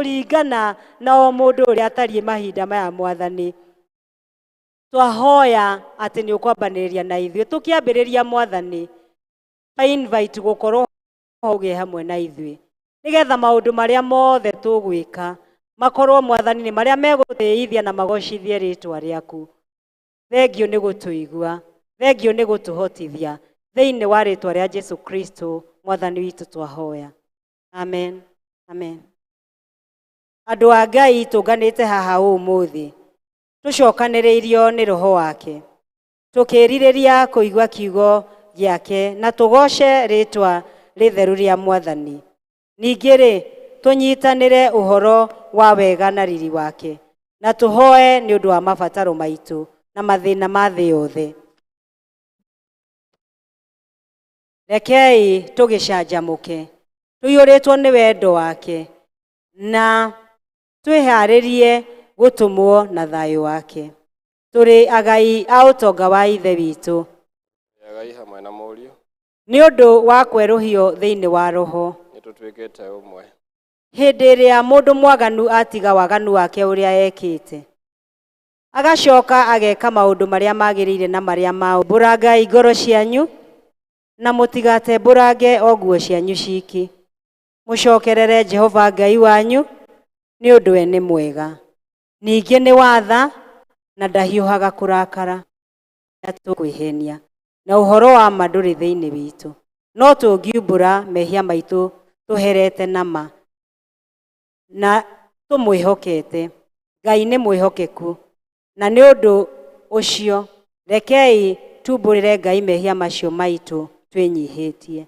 Kũringana na o mũndũ ũrĩa atariĩ mahinda maya Mwathani. Twahoya atĩ nĩ ũkwambanĩrĩria na ithuĩ. Tũkĩambĩrĩria Mwathani, twa invite gũkorwo ho ũgĩe hamwe na ithuĩ. Nĩgetha maũndũ marĩa mothe tũgwĩka makorwo Mwathani nĩ marĩa megũtĩithia na magocithie rĩtwa rĩaku. Thengiũ nĩ gũtũigua. Thengiũ nĩ gũtũhotithia. Thĩinĩ wa rĩtwa rĩa Jesu Kristo Mwathani witũ twahoya. Amen. Amen. Andũ a Ngai tũnganĩte haha ũmũthĩ tũcokanĩrĩirio nĩ roho wake tũkĩrirĩria kũigua kiugo gĩake na tũgoce rĩtwa rĩtheru rĩa Mwathani. Ningĩ-rĩ, tũnyitanĩre ũhoro wa wega na riri wake na tũhoe nĩ ũndũ wa mabataro maitũ na mathĩna ma thĩ yothe. Rekei tũgĩcanjamũke, tũiyũrĩtwo nĩ wendo wake, na twĩhaarĩrie gũtũmwo na thayũ wake. Tũrĩ agai a ũtonga wa Ithe witũ. Agai hamwe na Mũriũ. Nĩ ũndũ wa kwerũhio thĩinĩ wa Roho. Nĩ tũtuĩkĩte ũmwe. Hĩndĩ ĩrĩa mũndũ mwaganu atiga waganu wake ũrĩa ekĩte, agacoka ageka maũndũ marĩa magĩrĩire na marĩa ma mbũrangai ngoro cianyu, na mũtigatembũrange o nguo cianyu ciki. Mũcokerere Jehova Ngai wanyu, nĩ ũndũ we nĩ mwega, ningĩ nĩ wa tha, na ndahiũhaga kũrakara. Tũkwĩhenia, na ũhoro wa ma ndũrĩ thĩinĩ witũ. No tũngiumbũra mehia maitũ tũherete na ma, na tũmwĩhokete, Ngai nĩ mwĩhokeku, na nĩ ũndũ ũcio rekei tumbũrĩre Ngai mehia macio maitũ twĩnyihĩtie.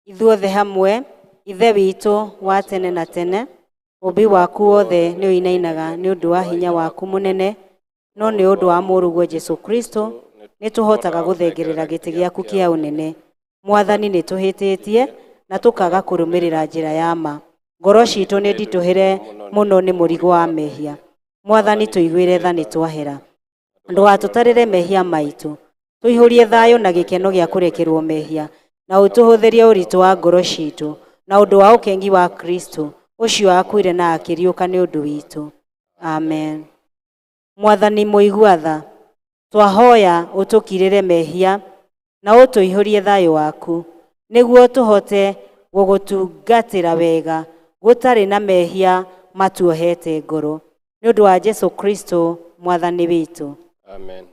Ithuothe hamwe, Ithe witũ wa tene na tene, ũũmbi waku wothe nĩ ũinainaga nĩ ũndũ wa hinya waku mũnene, no nĩ ũndũ wa Mũrũguo Jesu Kristo, nĩ tũhotaga gũthengerera gĩtĩ gĩaku kĩa ũnene. Mwathani, nĩ tũhĩtĩtie na tũkaga kũrũmĩrĩra njĩra ya ma. Ngoro citũ nĩ nditũhĩre mũno nĩ mũrigo wa mehia. Mwathani, tũiguĩre tha nĩ twahera. Ndũgatũtarĩre mehia maitũ. Tũihũrie thayũ na gĩkeno gĩa kũrekerwo mehia, na ũtũhũthĩrie ũritũ wa ngoro citũ, na ũndũ wa ũkengi wa Kristo, ũcio wakuire na akĩriũka nĩ ũndũ witũ. Amen. Mwathani mũigua tha, twahoya ũtũkirĩre mehia na ũtũihũrie thayũ waku, nĩguo tũhote gũgũtungatĩra wega gũtarĩ na mehia matuohete ngoro. Nĩ ũndũ wa Jesu Kristo Mwathani witũ. Amen.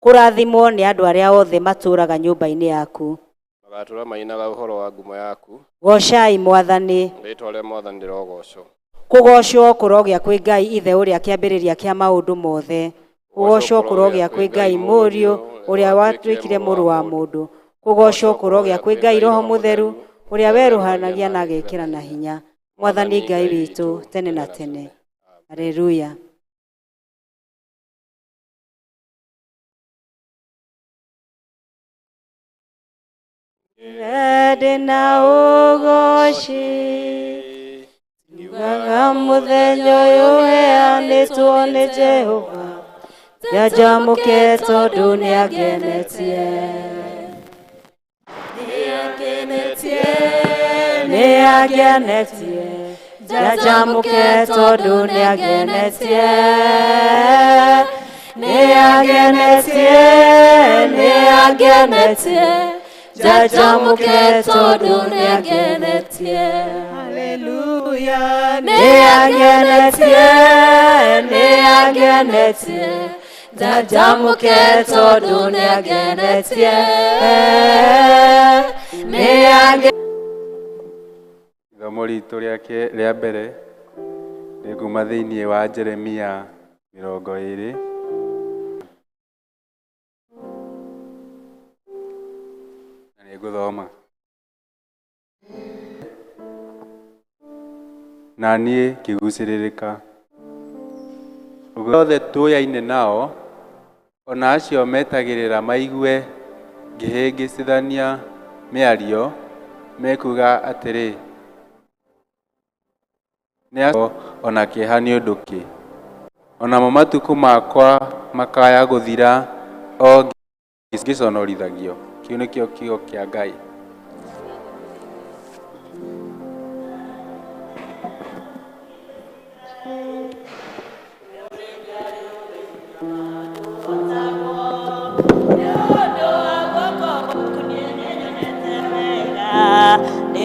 Kũrathimwo nĩ andũ arĩa othe matũũraga nyũmba-inĩ yaku. Magatũũra mainaga ũhoro wa ngumo yaku. Goocai Mwathani. Rĩĩtwa rĩa Mwathani rĩrogoocwo. Kũgoocwo kũrogĩa kwĩ Ngai Ithe ũrĩa kĩambĩrĩria kĩa maũndũ mothe. Kũgoocwo kũrogĩa kwĩ Ngai Mũriũ ũrĩa watuĩkire mũrũ wa mũndũ. Kũgoocwo kũrogĩa kwĩ Ngai Roho Mũtheru ũrĩa werũhanagia na agekĩra na hinya. Mwathani Ngai witũ tene na tene. Haleluya. Ndĩ na ũgoci tugaga mũthenya ũyũ ũheanĩtwo nĩ Jehova njanjamũke tondũ nĩ angenetie nĩ angenetie njanjamũke tondũ nĩ angenetie nĩ angenetie nĩ angenetie njanjamũke tondũ nĩ angenetie Haleluya. Nĩ angenetie nĩ angenetie njanjamũke tondũ nĩ angenetie nĩ ange Ithomo ritũ rĩake rĩa mbere rĩkuma thĩinĩ wa Jeremia 20. Na nĩngũthoma. Na niĩ ngĩgucĩrĩrĩka. Othe tũyaine nao, o na acio metagĩrĩra maigue ngĩhĩngĩcithania mĩario, mekuuga atĩrĩ, Nĩ o na kĩeha nĩ ũndũ kĩ? O namo matukũ makwa makaya gũthira o ngĩconorithagio. Kĩu nĩkĩo kiugo kĩa Ngai.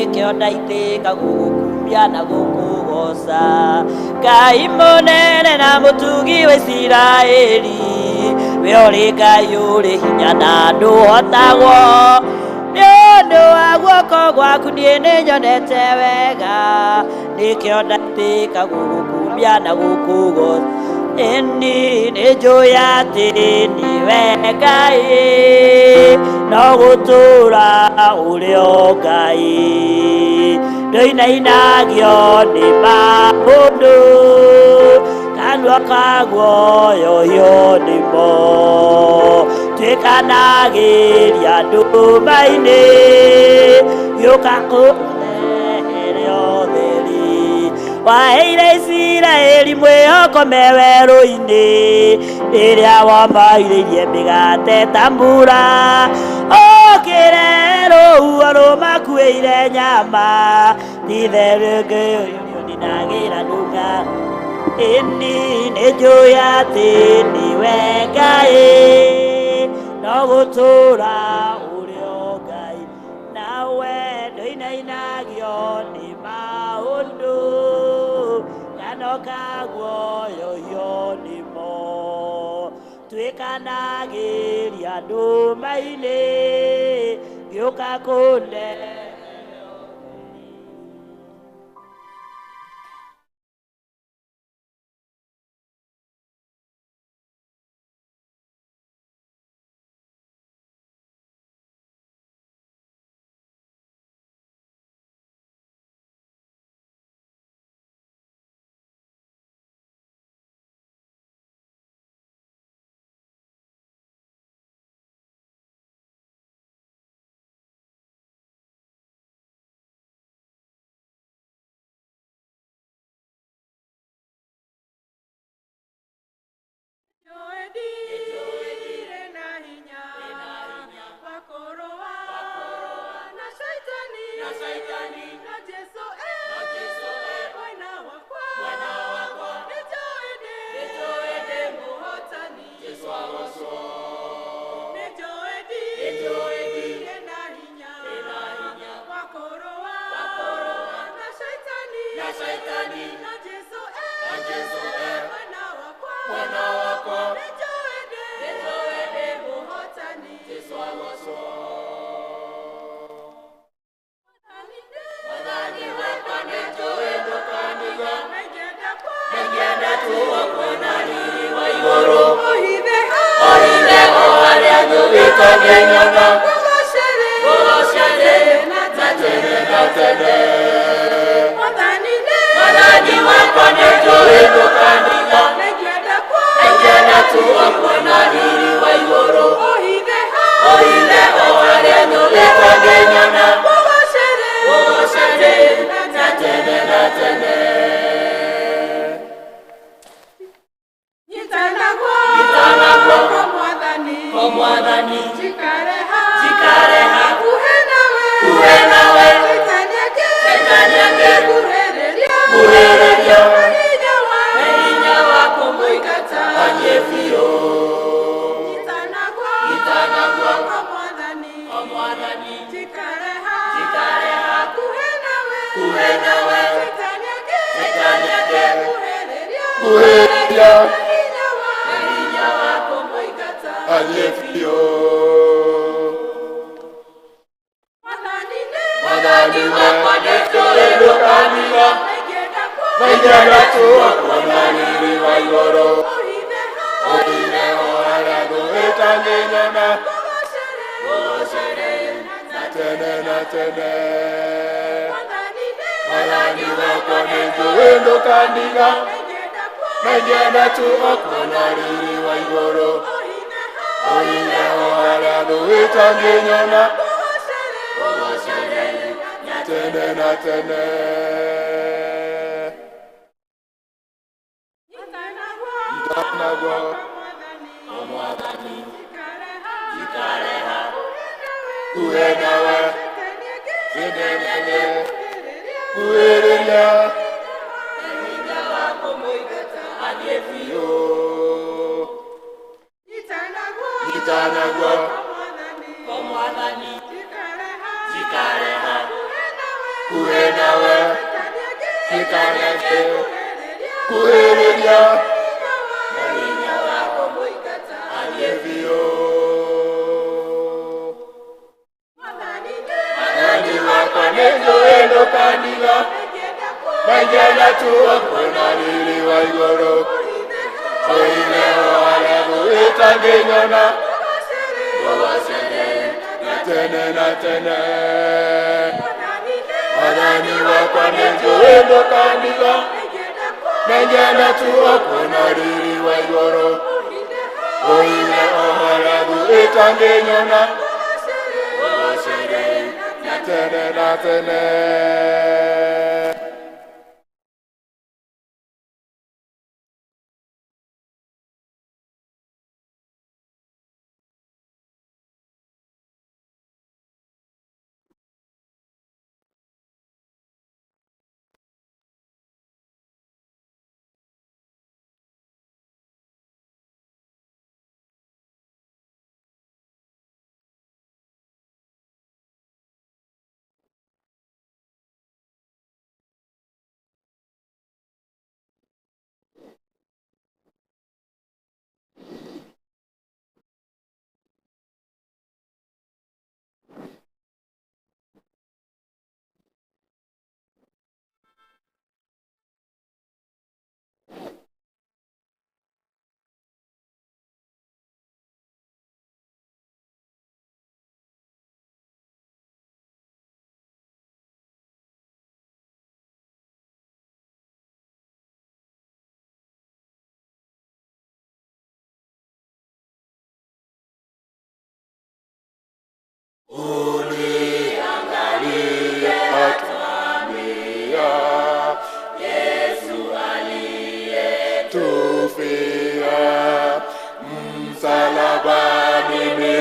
Nĩkĩo ndaitĩka gũgũkumia na gũkũgoca. Ngai mũnene na mũtugi wa Isiraeli, we ũrĩ Ngai ũrĩ hinya na ndũhotagwo. Nĩ ũndũ wa guoko gwaku niĩ nĩnyonete wega, nĩkĩo ndaitĩka gũgũkumia na gũkũgoca. Ĩni nĩnjũĩ atĩ nĩwe Ngai, no gũtũũra ũrĩ o Ngai. Ndũinainagio nĩ maũndũ, kanua kaguoyohio nĩmo. Tuĩkanagĩria nduma-inĩ, gĩũka kũrehere ũtheri. Waheire Isiraeli mwĩhoko me werũ-inĩ, rĩrĩa wamaurĩirie mĩgate ta mbura. Ũkĩre rũhuho rũmakuĩire nyama, ti-itherũ ngĩũninagĩra ndunga. Ĩni nĩnjũĩ atĩ nĩwe Ngai, no gũtũũra ũrĩ o Ngai. Nawe ndũinainagio nĩ maũndũ, kanua kaguoyohio nĩmo. Tuĩkanagĩria nduma-inĩ, gĩũka kũnde. Kuhĩ nawe Gĩkanenge Kuhĩrĩria Na hinya wa Athiĩ biũ Mwathani wakwa nĩnjũĩ ndũkandiga Na ingĩenda tu kuona riri wa igũrũ Ũine ũharebu ĩtangĩnyona Ngũgocere na tene na tene Mwathani wakwa nĩnjũĩ ndũkandiga Na ingĩenda tu kuona riri wa igũrũ Ũine ũharebu ĩtangĩnyona Ngũgocere na tene na tene. Uniangalie, atuambia Yesu aliyetufia msalabani ni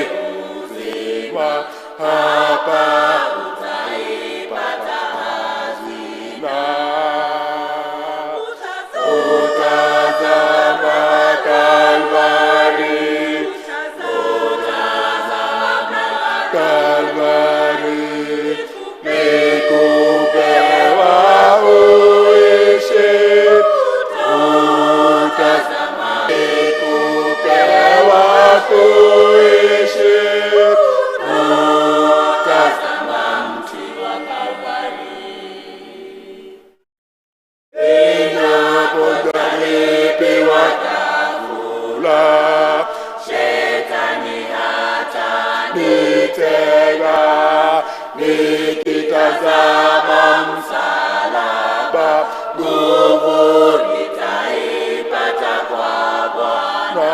uzima, hapa utaipata hazina. Utazama Kalvari, Kalvari, nikupewa uishi. Utazama, nikupewa kuishi. Utazama mti wa Kalvari. Inapojaribiwa ghafula, shetani hatanitega, nikitazama msalaba, nguvu nitaipata kwa Bwana.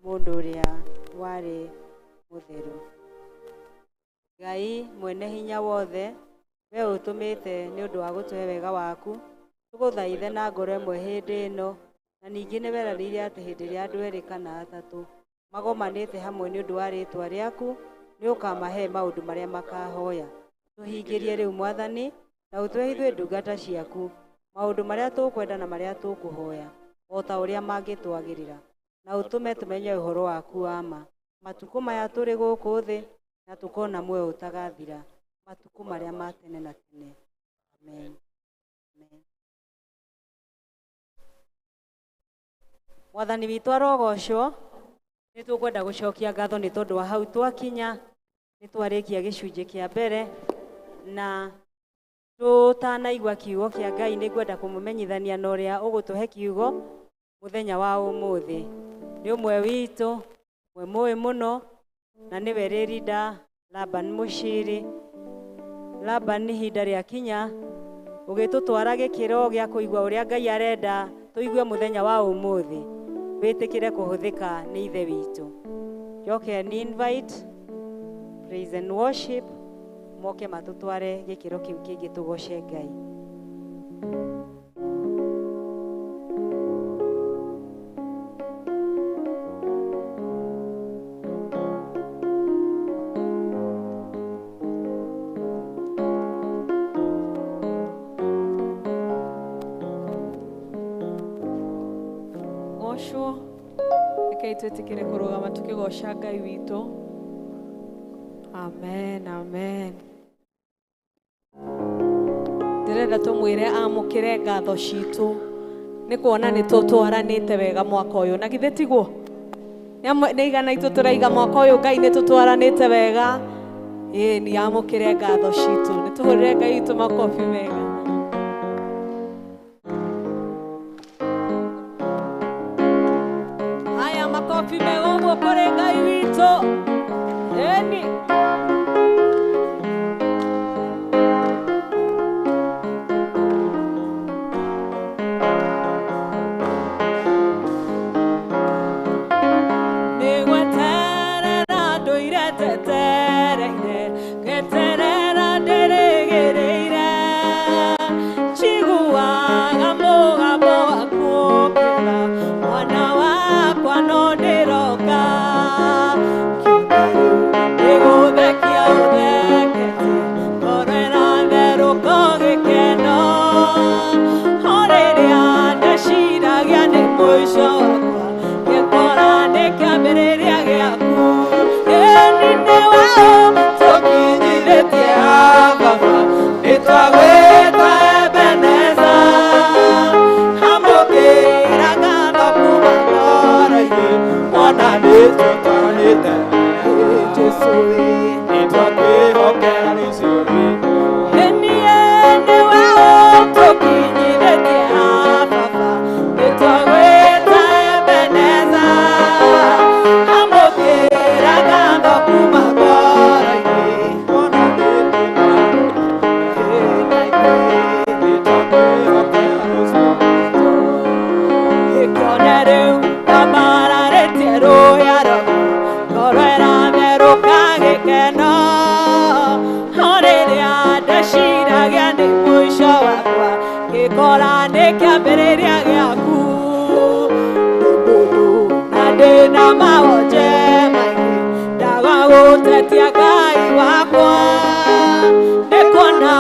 Mũndũ ũrĩa warĩ mũtheru. Ngai mwene hinya wothe, we ũtũmĩte nĩ ũndũ wa gũtũhe wega waku, tũgũthaithe na ngoro ĩmwe hĩndĩ ĩno, na ningĩ nĩ weranĩire atĩ hĩndĩ ĩrĩa andũ erĩ kana atatũ magomanĩte hamwe nĩ ũndũ wa rĩĩtwa rĩaku, nĩ ũkamahe maũndũ marĩa makahoya. Tũhingĩrie rĩu Mwathani, na ũtũhe ithuĩ ndungata ciaku maũndũ marĩa tũkwenda na marĩa tũkũhoya, o ta ũrĩa mangĩtwagĩrĩra, na ũtũme tũmenye ũhoro waku wa ma matukũ maya tũrĩ gũkũ thĩ, na tũkona muoyo ũtagathira matukũ marĩa ma tene na tene. Amen. Amen. Mwathani witũ arogocwo. Nĩ tũkwenda gũcokia ngatho nĩ tondũ wa hau twakinya, nĩ twarĩkia gĩcunjĩ kĩa mbere, na tũtanaigua kiugo kĩa Ngai nĩ ngwenda kũmũmenyithania na ũrĩa ũgũtũhe kiugo mũthenya wa ũmũthĩ. Nĩ ũmwe witũ, ũmwe mũĩ mũno, na nĩwe Rĩrinda Laban Mũciri. Laban, ihinda rĩakinya ũgĩtũtwara gĩkĩro gĩa kũigua ũrĩa Ngai arenda tũigue mũthenya wa ũmũthĩ, wĩtĩkĩre kũhũthĩka nĩ Ithe witũ. Njoke ni invite praise and worship moke matũtware gĩkĩro kĩu kĩngĩ tũgoce Ngai. Gocwo, rekei twĩtĩkĩre kũrũgama tũkĩgoca Ngai witũ. Amen, amen. Ndĩrenda tũmwĩre amũkĩre ngatho citũ nĩ kuona nĩ tũtwaranĩte wega mwaka ũyũ, na githĩ tiguo? Nĩ igana itũ tũraiga mwaka ũyũ Ngai nĩ tũtwaranĩte wega. Ĩĩ, nĩ amũkĩre ngatho citũ, nĩ tũhũrĩre Ngai witũ makobi mega. Haya, makobi mega ũguo kũrĩ Ngai witũ. Ĩni. Nĩgweterera ndũire njetereire, ngeterera ndĩrĩgĩrĩire, njiguaga mũgambo waku ũkĩra, mwana wakwa no ndĩroka. Kĩone rĩu nĩgũthekia ũtheketie, ngoro ĩratherũka gĩkeno. O rĩrĩa ndeciragia nĩ mũico wakwa, ngĩkora nĩ kĩambĩrĩria gĩaku. Ĩni nĩwe Tũkinyithĩtie haha Baba, nĩtwagwĩta Ebeneza. Amũkĩra ngatho kuma ngoro-inĩ, mwana nĩtũtwarĩte Jesũ ĩ, nĩtwakwĩhokera rũciũ rwitũ. Ĩni nĩwe ũtũkinyithĩtie haha Baba, nĩtwagwĩta Ebeneza. Amũkĩra ngatho kuma ngoro-inĩ, Mwana nĩtũtwarĩte nĩtwakwĩhokera rũciũ rwitũ. Gĩkĩone rĩu tambararĩtie rũhĩa rwaku, ngoro ĩratherũka gĩkeno. O rĩrĩa ndeciragia nĩ mũico wakwa, ngĩkora nĩ kĩambĩrĩria gĩaku. Ndĩ mũndũ na ndĩna mawonje maingĩ, ndaga gũtetia Ngai wakwa. Nĩkuona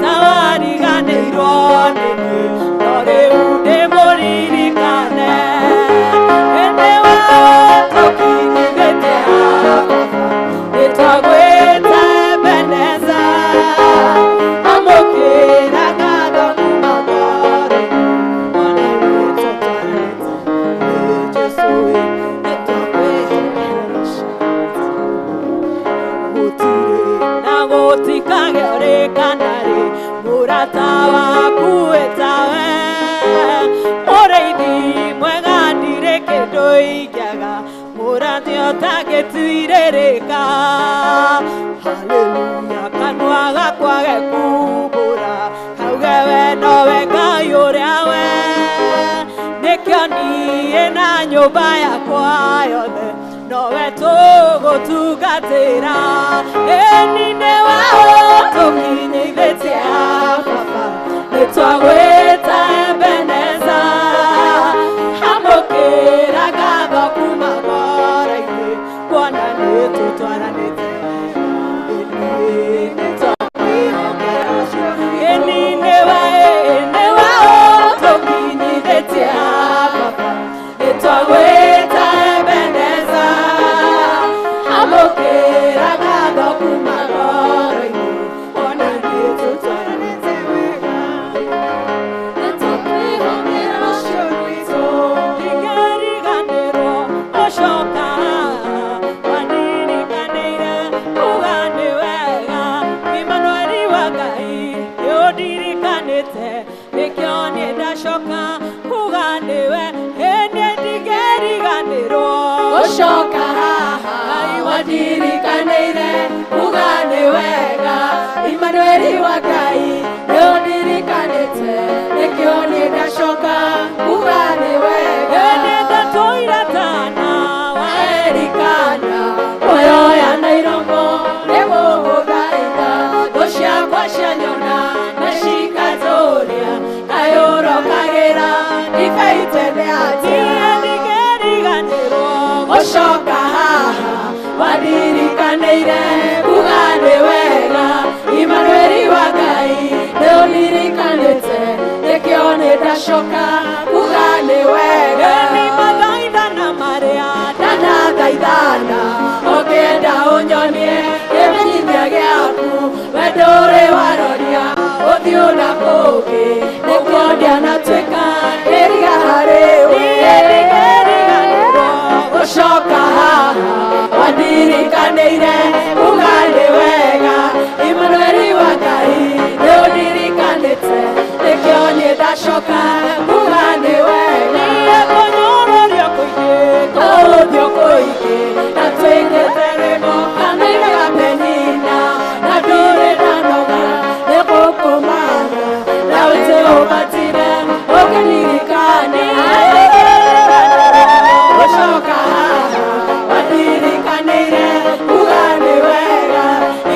ta wariganĩirwo nĩ niĩ, no rĩu ndĩmũririkane. Ĩndĩ we ũtũkinyithĩtie haha Baba, nĩtwagwĩta Ebeneza. Amũkĩra ngatho kuma ngoro-inĩ, mwana nĩtũtwarĩte Jesũ ĩ, nĩtwakwĩhokera rũciũ gũtirĩ na gũtikagĩa ũrĩ kana rĩ, mũrata waku ĩtawe. Mũrĩithi mwega ndirĩ kĩndũ ingĩaga, mũrata ũtangĩtuirĩrĩka. Haleluya, kanua gakwa gekumbũra, kauge we nowe Ngai ũrĩa we. Nĩkĩo niĩ na nyũmba nyũmba yakwa yothe nowe tũgũtungatĩra ĩni nĩwe ũtũkinyithĩtie baba nĩtwagwĩta Ebeneza amũkĩra ngatho kuma ngoro-inĩ kuona nĩtũtwaranĩte ĩni nĩwe nĩwe ũtũkinyithĩtie baba nĩtwagwĩta Ebeneza amũkĩra ngatho kuma ngoro-inĩ kuona nĩtũtwaranĩte wega ndingĩriganĩrwo ũcoka wanirikanĩire kuga nĩ wega Imanueli wa Ngai nĩũndirikanĩte nĩkĩo niĩ ndacoka kuga nĩwe ĩ niĩ ndingĩriganĩrwo Gũcoka haha Ngai wandirikanĩire kuga nĩ wega Imanueli wa Ngai nĩũndirikanĩte nĩkĩo niĩ ndacoka kuga nĩ wega ĩ niĩ ndatũire tana wa Erikana kuoya na iromo nĩgũgũthaitha thũ ciakwa cianyona na cikanjũria kaĩ ũrokagĩra ndikaite nĩ atĩa niĩ ndingĩriganĩrwo gũcoka haha wandirikanĩire kuga nĩ wega Imanueli wa Ngai nĩũndirikanĩte nĩkĩo nĩ ndacoka kuga nĩ wega ĩ nĩ mathaithana marĩa ndanathaithana ũngĩenda ũnyonie kĩmenyithia gĩaku we ndũrĩ waroria ũthiũ na kũngĩ nĩkĩo ndianatuĩka kĩriga harĩ we niĩ ndingĩriganĩrwo gũcoka haha wandirikanĩire kuga nĩ wega Imanueli wa Ngai nĩũndirikanĩte nĩkĩo niĩ ndacoka kuga nĩ wega niĩ kũnyũrũrio kũingĩ kũũthio kũingĩ na twĩkĩte rwĩmbo kanitha Penina na ndũrĩ ndanoga nĩ gũkũmana na ũtĩ ũbatire ũkĩririkane gũcoka haha wandirikanĩire kuga nĩ wega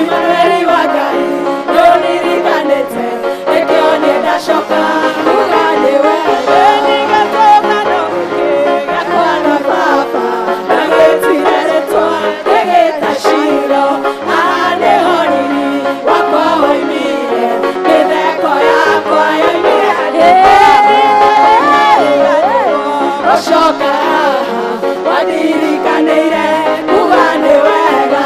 Imanueli wa Ngai nĩũndirikanĩte nĩkĩo niĩ ndacoka kuga nĩ wega ĩ nĩ gĩtũngano gĩkĩ gĩakwa na baba na gĩtire rĩtwa ngĩgĩta Shilo haha nĩho riri wakwa woimire mĩtheko yakwa yoimire gũcoka haha wandirikanĩire kuga nĩ wega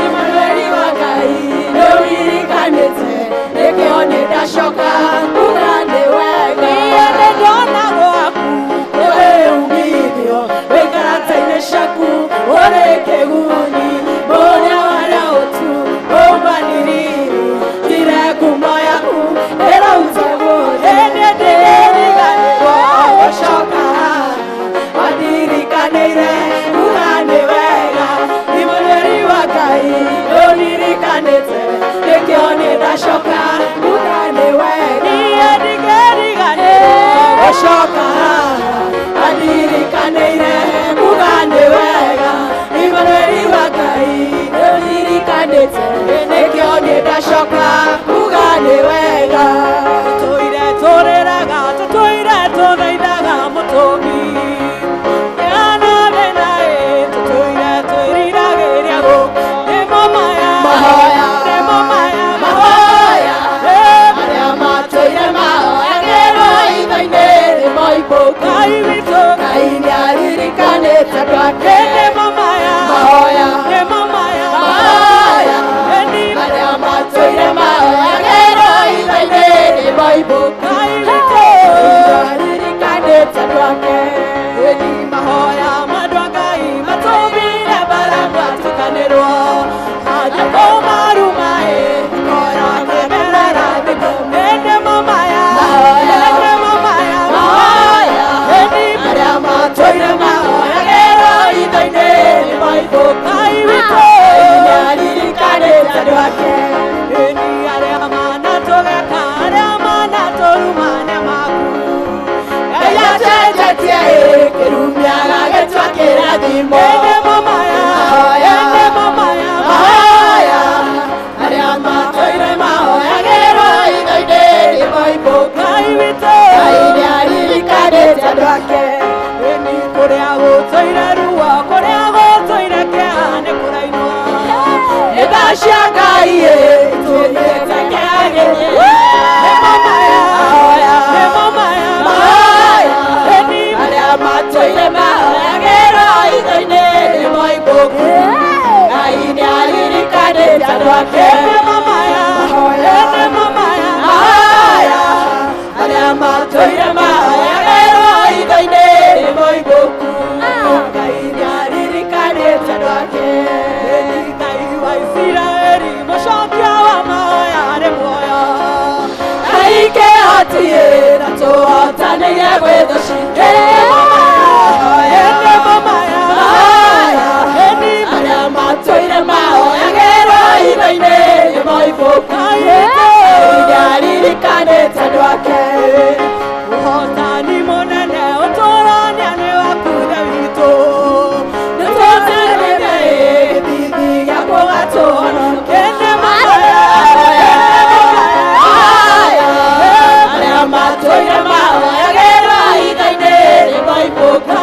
Imanueli wa Ngai nĩũririkanĩte nĩkĩo niĩ ndacoka kuga nĩ wega niĩ nĩ ndona gwaku wĩ umithio wĩ karata-inĩ ciaku ũrĩ kĩguni mũrĩa warĩa ũtu ũmbaniriri tire ngumo yaku ĩrauta guothe ĩ niĩ ndingĩriganĩrwo gũcoka haha wandirikanĩire kuga nĩ wega Imanueli wa Ngai nĩũndirikanĩte nĩkĩo niĩ ndacoka kuga nĩ wega niĩ ndingĩriganĩrwo gũcoka haha wandirikanĩire kuga nĩ wega Imanueli wa Ngai nĩũndirikanĩte nĩkĩo niĩ ndacoka kuga nĩ wega tũtũire tũrĩraga tũtũire tũthaithaga mũtũmi yana thĩna ĩ tũtũire twĩriragĩria gũkũ nĩmo maya Mahoya. nĩmo maya Mahoya. Ĩ, arĩa matũire mahoyagĩrwo itho-inĩ nĩmoimbũku Ngai witũ Ngai nĩaririkanĩte andũ ake nĩmo maya Mahoya. nĩmo maya Mahoya. Ĩ, arĩa matũire mahoyagĩrwo itho-inĩ nĩmoimbũku Ngai witũ nĩaririkanĩte andũ ake Ĩni mahoya ma andũ a Ngai matũmire Balamu atukanĩrwo athiĩ kũmaruma ĩ kora akĩmerera ĩ nĩmo maya Mahoya. ĩ nĩmo maya Mahoya. Ĩni arĩa matũire mahoyagĩrwo itho-inĩ nĩmoimbũku Ngai witũ nĩaririkanĩte andũ ake Ĩni arĩa manatũgeka arĩa manatũruma nĩ maku Ngai acenjetie ĩ kĩrumi agagĩtua Kũrathimwo mahoya arĩa matũire mahoyagĩrwo itho-inĩ rĩmoimbũku. Ngai nĩaririkanĩte andũ ake. Ĩni kũrĩa gũtũire ruo, kũrĩa gũtũire kĩeha nĩ kũrainwo. Nĩ tha cia Ngai ĩtũmĩte kĩeha gĩthire. Nĩmo maya, nĩmo maya, ĩni arĩa matũire mahoyagĩrwo itho-inĩ rĩmoimbũku. Ngai nĩaririkanĩte andũ ake. Nĩmo maya, nĩmo maya, arĩa matũire mahoyagĩrwo itho-inĩ rĩmoimbũku. Ngai nĩaririkanĩte andũ ake. Ngai wa Isiraeli mũcokia wa mahoya arĩ muoyo. Ngai kĩhoti na tũhotanĩire gwĩ thũ citũ. Nĩmo maya, arĩa matũire mahoyagĩrwo itho-inĩ rĩmoimbũku. Ngai nĩaririkanĩte andũ ake. Ũhotani mũnene ũtũrania nĩ waku Ithe witũ. Nĩtũtĩrĩre gĩthithi gĩa kũgatũhonokia. Nĩmo maya, arĩa matũire mahoyagĩrwo itho-inĩ rĩmoimbũku.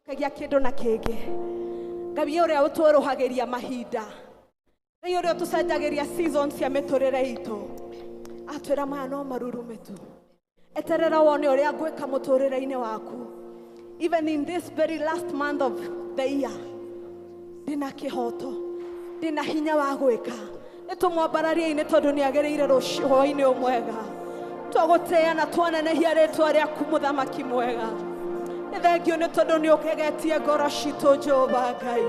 Kagia kindu na kingi. Ngai uria utweruhagiria mahinda. Ngai uria utucenjagiria seasons cia miturire itu. Atwira maya no marurume tu. Eterera wone uria ngwika muturire-ini waku. Even in this very last month of the year, ndina kihoto, ndina hinya wa gwika. Nitumwambararie-ini tondu niagiriire rucio hwaini umwega. Twagutia na twanenehia ritwa riaku muthamaki mwega. Nĩ thengio nĩ tondũ nĩ ũkegetie ngoro citũ Jehova Ngai.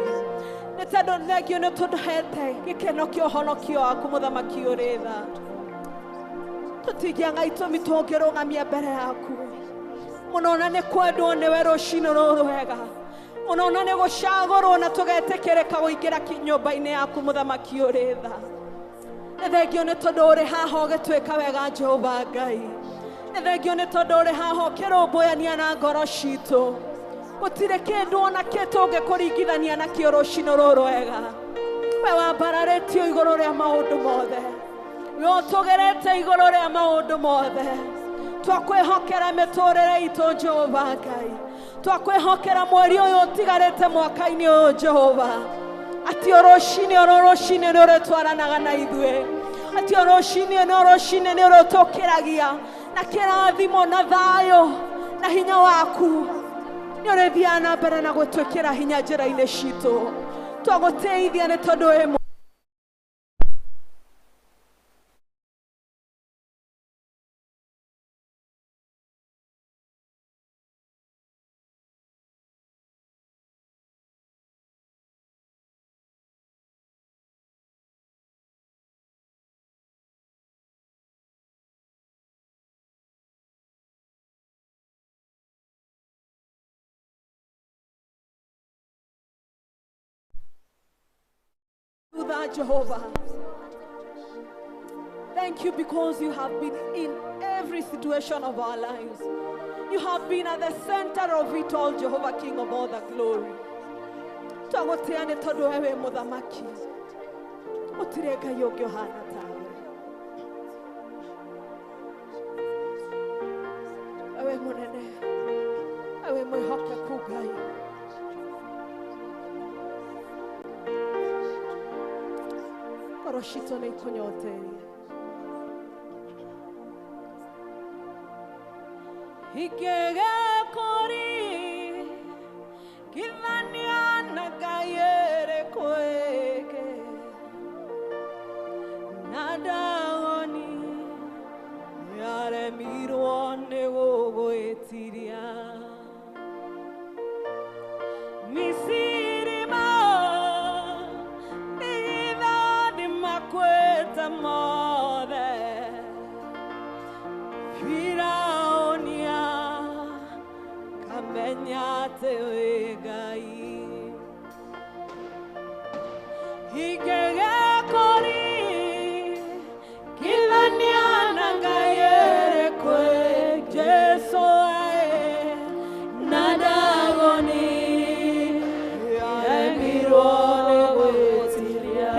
Nĩ tondũ thengio nĩ tũhete gĩkeno kĩa ũhonokio waku mũthamaki ũrĩ tha. Tũtingĩaga itũmi tũngĩrũgamia mbere yaku. Mũno na nĩ kwendwo nĩwe rũcinĩ rũrũ wega. Mũno na nĩ gũcagũrwo na tũgetĩkĩrĩka gũingĩra nyũmba-inĩ yaku mũthamaki ũrĩ tha. Nĩ thengio nĩ tondũ ũrĩ haha ũgĩtwĩka wega Jehova Ngai. Nĩ thengio nĩ tondũ ũrĩ haha ũkĩrũmbũyania na ngoro citũ. Gũtirĩ kĩndũ ona kĩ tũngĩkũringithania nakĩo rũcinĩ rũrũ wega. We wambararĩtio igũrũ rĩa maũndũ mothe. We ũtũgerete igũrũ rĩa maũndũ mothe. Twakwĩhokera mĩtũrĩre itũ Jehova Ngai. Twakwĩhokera mweri ũyũ ũtigarĩte mwaka-inĩ ũyũ Jehova. Atĩ o rũcinĩ o rũcinĩ nĩ ũrĩtwaranaga na ithuĩ. Atĩ o rũcinĩ o rũcinĩ nĩ ũrĩtũkĩragia na kĩrathimo na thayũ na hinya waku. Nĩ ũrĩthiaga na mbere na gũtwĩkĩra hinya njĩra-inĩ citũ. Twagũtĩithia nĩ tondũ wĩ Jehovah. Thank you because you have been in every situation of our lives. You have been at the center of it all, Jehovah, King of all the glory. Twagũtĩa nĩ tondũ we wĩ mũthamaki. Gũtirĩ Ngai ũngĩ ũhana tawe. Ewe mũnene, ewe mwĩhokeku Ngai. Ngoro citũ nĩ ikũnyoteire. Ikegekori kithania na Ngai ĩrĩkũ ĩngĩ na Ndagoni nĩaremirwo nĩ gũgwĩtiria. Misiri ma makweta mothe Firaonia kamenya atĩ wĩ Ngai. Ikegekori kithania na Ngai ĩrĩkũ ĩngĩ Jesu ae na Ndagoni nĩaremirwo nĩ gwĩtiria.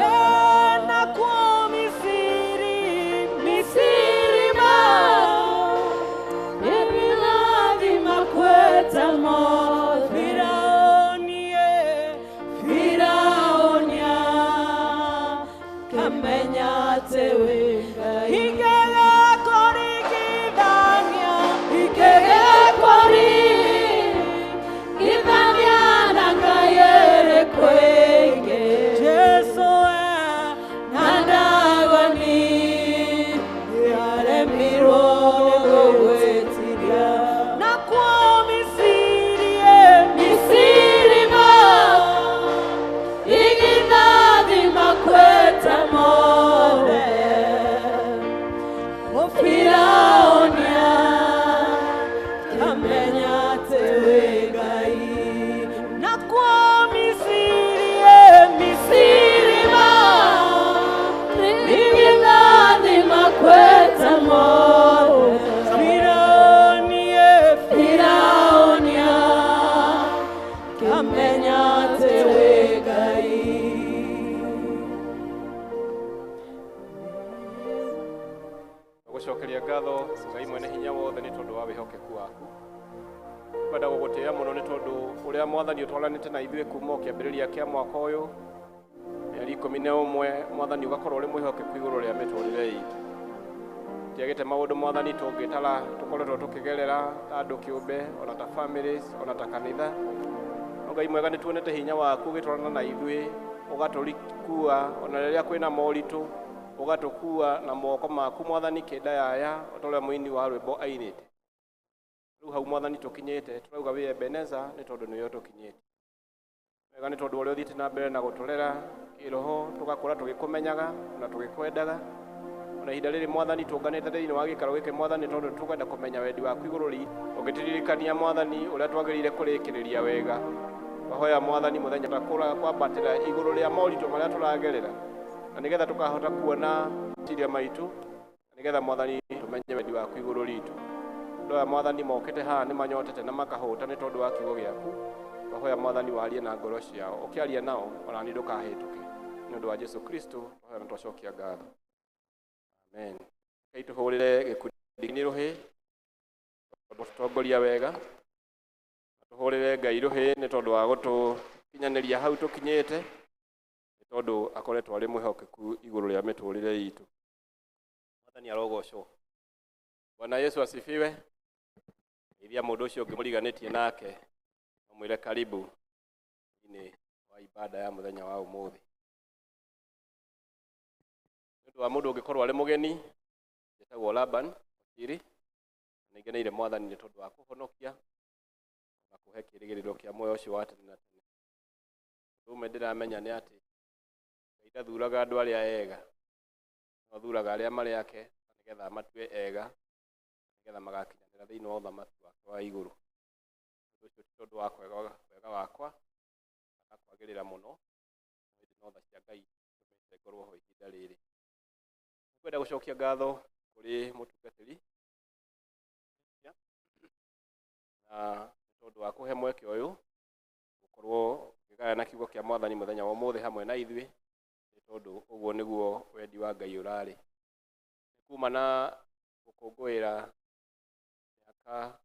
Gũcokeria ngatho Ngai mwene hinya wothe nĩ tondũ wa wĩhokeku waku. Kwenda gũgũtĩĩa mũno nĩ tondũ ũrĩa mwathani ũtwaranĩte na ithuĩ kuma o kĩambĩrĩria kĩa mwaka ũyũ mĩeri 11 mwathani ũgakorwo ũrĩ mwĩhokeku igũrũ rĩa mĩtũrĩre itũ. Tiagĩte maũndũ mwathani tũngĩtara tũkoretwo tũkĩgerera ta andũ kĩũmbe ona ta families ona ta kanitha. No Ngai mwega nĩ tuonete hinya waku ũgĩtwarana na ithuĩ ũgatũrikua ona rĩrĩa kwĩna moritũ ũgatũkua na moko maku mwathani kĩnda yaya o ta ũrĩa mũini wa rwĩmbo ainĩte. Rĩu hau mwathani tũkinyĩte tũrauga wĩ Ebeneza nĩ tondũ nĩwe ũtũkinyĩte. Wega nĩ tondũ ũrĩa ũthiĩte na mbere na gũtũrera kĩroho tũgakũra tũgĩkũmenyaga na tũgĩkwendaga. Ona ihinda rĩrĩ mwathani tũnganĩte thĩinĩ wa gĩikaro gĩkĩ mwathani tondũ tũkwenda kũmenya wendi waku igũrũ ritũ. Ũngĩtũririkania mwathani ũrĩa twagĩrĩire kũrĩkĩrĩria wega. Twahoya mwathani mũthenya kwambatĩra igũrũ rĩa moritũ marĩa tũragerera na nĩgetha tũkahota kuona meciria maitũ na nĩgetha mwathani tũmenye wendi waku igũrũ ritũ. Andũ aya mwathani mokĩte haha nĩ manyotete na makahũta nĩ tondũ wa kiugo gĩaku. Twahoya mwathani warie na ngoro ciao, ũkĩaria nao ona niĩ ndũkahĩtũke. Nĩ ũndũ wa Jesu Kristo twahoya na twacokia ngatho. Amen. Rekei tũhũrĩre gĩkundi-inĩ rũhĩ tondũ tũtongoria wega. Tũhũrĩre Ngai rũhĩ nĩ tondũ wa gũtũkinyanĩria hau tũkinyĩte. Tondũ akoretwo arĩ mwĩhokeku igũrũ rĩa mĩtũrĩre itũ. Mwathani arogocwo. Bwana Yesu asifiwe. Geithia mũndũ ũcio ũngĩ mũriganĩtie nake, ũmwĩre karibu thĩinĩ wa ibada ya mũthenya wa ũmũthĩ. Nĩ ũndũ wa mũndũ ũngĩkorwo arĩ mũgeni, njĩtagwo Laban Ochiri, na nĩngeneire Mwathani nĩ tondũ wa kũhonokia na kũhe kĩĩrĩgĩrĩro kĩa muoyo ũcio wa tene na tene. Ũndũ ũmwe ndĩramenya nĩ atĩ Ngai ndathuraga andũ arĩa ega, no athuraga arĩa marĩ ake nĩgetha amatue ega, nĩgetha magakinyanĩra thĩinĩ wa ũthamaki wake wa igũrũ. Ũndũ ũcio ti tondũ wa wega wakwa kana kwagĩrĩra mũno, ĩndĩ no tha cia Ngai itũmĩte ngorwo ho ihinda rĩrĩ. Nĩngwenda gũcokia ngatho kũrĩ mũtungatĩri na nĩ tondũ wa kũhe mweke ũyũ gũkorwo ngĩgayana kiugo kĩa Mwathani mũthenya wa ũmũthĩ hamwe na ithuĩ, nĩ tondũ ũguo nĩguo wendi wa Ngai ũrarĩ. Kuma na gũkũngũĩra mĩaka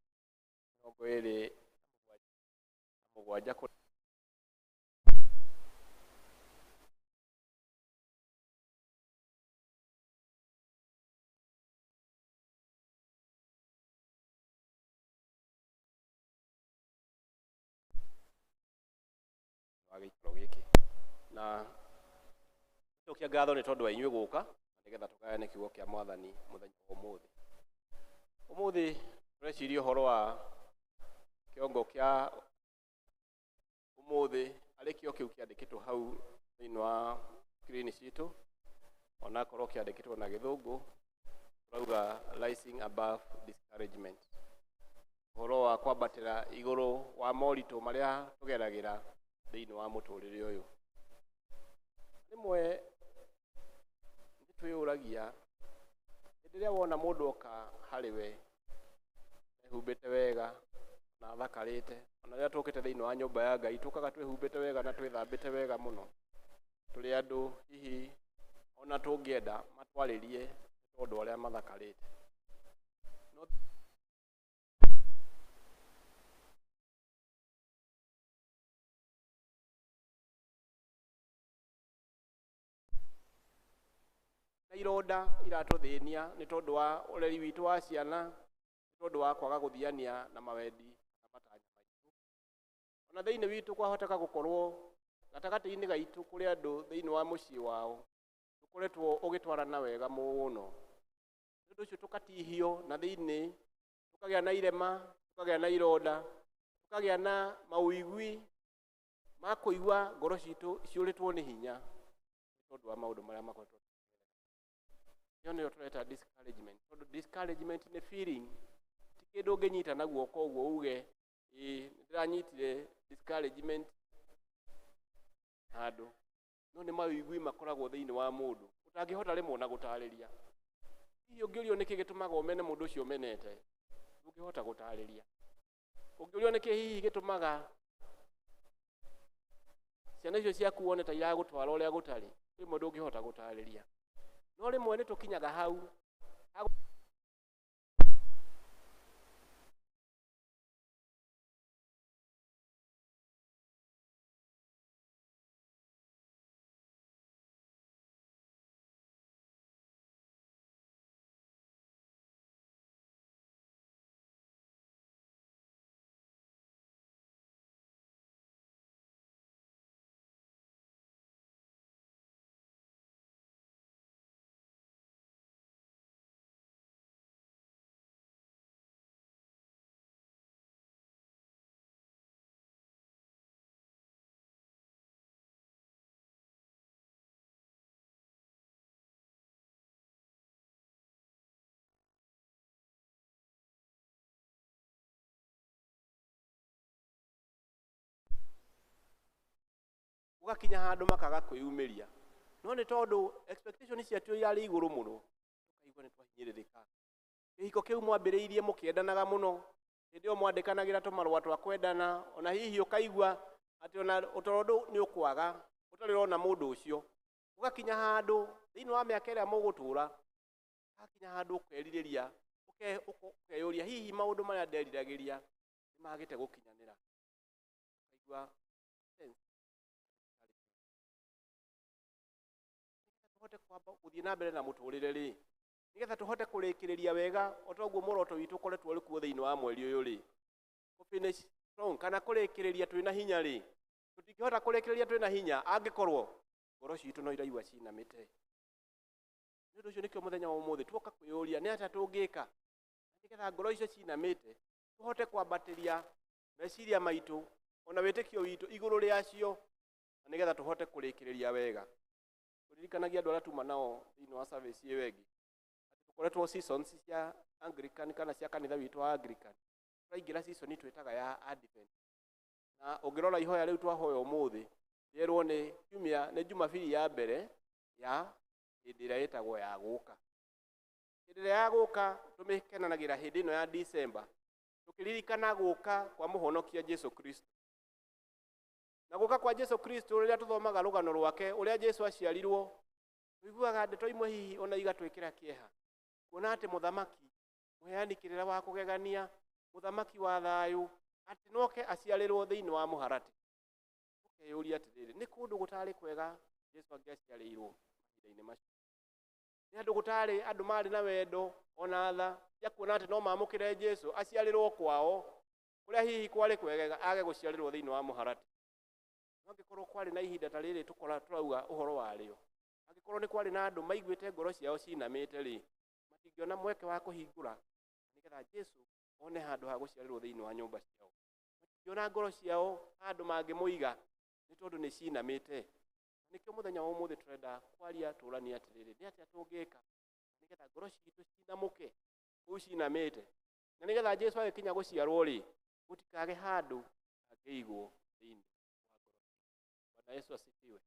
27 kũ wa gĩikaro gĩkĩ. Na cokia ngatho nĩ tondũ wa inyuĩ gũka nĩgetha tũgayane kiugo kĩa Mwathani mũthenya wa ũmũthĩ. Ũmũthĩ tũreciria ũhoro wa kĩongo kĩa ũmũthĩ arĩ kĩo kĩu kĩandĩkĩtwo hau thĩinĩ wa screen citũ, onakorwo kĩandĩkĩtwo na gĩthũngũ, tũrauga rising above discouragement, ũhoro wa kwambatĩra igũrũ wa moritũ marĩa tũgeragĩra thĩinĩ wa mũtũrĩre ũyũ. Rĩmwe nĩ twĩyũragia hĩndĩ ĩrĩa wona mũndũ oka harĩ we ehumbĩte wega na athakarĩte, ona rĩrĩa tũkĩte thĩinĩ wa nyũmba ya Ngai tũkaga twĩhumbĩte wega na twĩthambĩte wega mũno, tũrĩ andũ hihi ona tũngĩenda matwarĩrie nĩ tondũ arĩa mathakarĩte. No na ironda iratũthĩnia nĩ tondũ wa ũreri witũ wa ciana, nĩ tondũ wa kwaga gũthiania na mawendi na matanya maitũ. Ona thĩinĩ witũ kwahoteka gũkorwo gatagatĩ-inĩ gaitũ kũrĩ andũ thĩinĩ wa mũciĩ wao tũkoretwo ũgĩtwarana wega mũno, nĩ ũndũ ũcio tũkatihio na thĩinĩ, tũkagĩa na irema, tũkagĩa na ironda, tũkagĩa na mawĩigwi ma kũigua ngoro citũ ciũrĩtwo nĩ hinya nĩ tondũ wa maũndũ marĩa makoretwo. Ĩyo nĩyo tũreta discouragement, tondũ discouragement nĩ feeling, ti kĩndũ ũngĩnyita na guoko ũguo uge ĩĩ nĩndĩranyitire discouragement handũ, no nĩ mawĩigwi makoragwo thĩinĩ wa mũndũ ũtangĩhota rĩmwe ona gũtarĩria. Hihi ũngĩũrio nĩkĩ gĩtũmaga ũmene mũndũ ũcio ũmenete, ndũngĩhota gũtarĩria. Ũngĩũrio nĩkĩ hihi gĩtũmaga ciana icio ciaku wone ta iragũtwara ũrĩa gũtarĩ, rĩmwe ndũngĩhota gũtarĩria. No rĩmwe nĩ tũkinyaga hau ũgakinya handũ makaga kwĩyumĩria, no nĩ tondũ expectation ciatu irarĩ igũrũ mũno, ũkaigua nĩ twahinyĩrĩrĩka. Kĩhiko kĩu mwambĩrĩirie mũkĩendanaga mũno, hĩndĩ ĩyo mwandĩkanagĩra tũmarũa twa kwendana, ona hihi ũkaigua atĩ ona ũtoro nĩ ũkwaga ũtarĩ ũrona mũndũ ũcio. Ũgakinya handũ thĩinĩ wa mĩaka ĩrĩa mũgũtũra, ũgakinya handũ ũkerirĩria, ũkeyũria hihi maũndũ marĩa nderiragĩria nĩ magĩte gũkinyanĩra. Ũkaigua sense. gũthiĩ na mbere na mũtũrĩre rĩ, nĩgetha tũhote kũrĩkĩrĩria wega o toguo muoroto witũ ũkoretwo ũrĩ kuo thĩinĩ wa mweri ũyũ rĩ, kũ finish strong kana kũrĩkĩrĩria twĩna hinya rĩ, tũtingĩhota kũrĩkĩrĩria twĩna hinya angĩkorwo ngoro citũ no iraigua cinamĩte. Nĩ ũndũ ũcio nĩkĩo mũthenya wa ũmũthĩ tuoka kwĩyũria nĩ atĩa tũngĩka nĩgetha ngoro icio cinamĩte tũhote kwambatĩria meciria maitũ ona wĩtĩkio witũ igũrũ rĩacio, na nĩgetha tũhote kũrĩkĩrĩria wega. Tũririkanagia andũ arĩa tuma nao thĩinĩ wa service ĩyo ĩngĩ atĩ tũkoretwo seasons cia Anglican kana cia kanitha witũ wa Anglican, tũraingĩra season twĩtaga ya Advent. Na ũngĩrora ihoya rĩu twahoya ũmũthĩ, rĩerwo nĩ kiumia, nĩ Jumapili ya mbere ya hĩndĩ ĩrĩa ĩtagwo ya gũka. Hĩndĩ ĩrĩa ya gũka tũmĩkenanagĩra hĩndĩ ĩno ya December, tũkĩririkana gũka kwa mũhonokia Jesu Kristo. Na gũka kwa Jesu Kristo rĩrĩa tũthomaga rũgano rwake ũrĩa Jesu aciarirwo, tũiguaga ndeto imwe hihi ona igatwĩkĩra kĩeha, kuona atĩ mũthamaki mũheani kĩrĩra wa kũgegania, mũthamaki wa thayũ, atĩ noke aciarĩrwo thĩinĩ wa mũharatĩ. Ũkeyũria atĩrĩrĩ, nĩ kũndũ gũtarĩ kwega Jesu angĩaciarĩirwo mahinda-inĩ macio? Nĩ andũ gũtarĩ andũ marĩ na wendo ona tha cia kuona atĩ no mamũkĩre Jesu aciarĩrwo kwao kũrĩa hihi kwarĩ kwegega age gũciarĩrwo thĩinĩ wa mũharatĩ. No angĩkorwo kwarĩ na ihinda ta rĩrĩ tũkora tũrauga ũhoro warĩo, angĩkorwo nĩ kwarĩ na andũ maiguĩte ngoro ciao cinamĩte rĩ, matingĩona mweke wa kũhingũra nĩgetha Jesu one handũ ha gũciarĩrwo thĩinĩ wa nyũmba ciao. Matingĩona ngoro ciao handũ mangĩmũiga nĩ tondũ nĩ cinamĩte. Nĩkĩo mũthenya wa ũmũthĩ tũrenda kwaria tũranie atĩrĩrĩ, nĩ atĩa tũngĩka nĩgetha ngoro citũ cinamũke kũu cinamĩte, na nĩgetha Jesu agĩkinya gũciarwo rĩ, gũtikage handũ hangĩigwo thĩinĩ wa ngoro. Bwana Yesu asifiwe.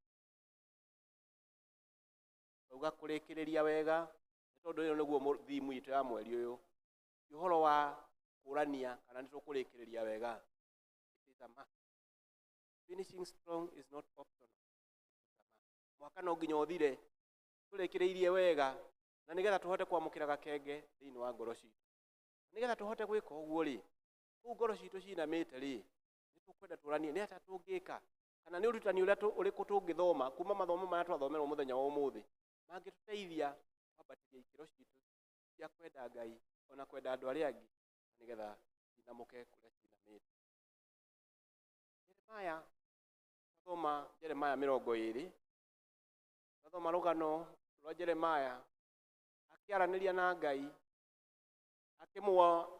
Tauga kũrĩkĩrĩria wega nĩ tondũ ĩyo nĩguo thimu itũ ya mweri ũyũ, ti ũhoro wa kũrania kana nĩ tũkũrĩkĩrĩria wega. It is a must. Finishing strong is not optional. Mwaka no nginya ũthire tũrĩkĩrĩirie wega, na nĩgetha tũhote kwamũkĩra gakenge thĩinĩ wa ngoro citũ. Nĩgetha tũhote gwĩka ũguo rĩ, kũu ngoro citũ cinamĩte rĩ, nĩ tũkwenda tũranie nĩ atĩa tũngĩka, kana nĩ ũrutani ũrĩa ũrĩkũ tũngĩthoma kuma mathomo marĩa twathomerwo mũthenya wa ũmũthĩ mangĩtũteithia kwambatĩria ikĩro citũ cia kwenda Ngai ona kwenda andũ arĩa angĩ, nĩgetha cinamũke kũrĩa cinamĩte. Jeremaya, thoma Jeremaya 20, thoma rũgano rwa Jeremaya akĩaranĩria na Ngai,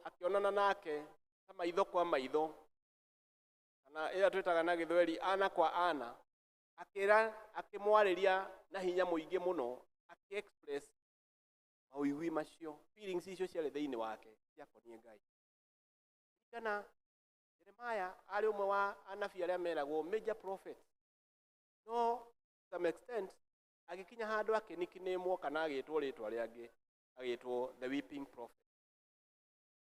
akĩonana nake ta maitho kwa maitho, kana ĩrĩa twĩtaga na gĩthweri ana kwa ana, akĩmwarĩria na hinya mũingĩ mũno, akĩ-express mawĩigwi macio, feelings icio ciarĩ thĩinĩ wake ciakoniĩ Ngai. Kana Jeremaya arĩ ũmwe wa anabii arĩa meragwo major prophet, no to some extent agĩkinya handũ akĩnicknamwo kana agĩtwo rĩtwa rĩangĩ, agĩtwo the weeping prophet.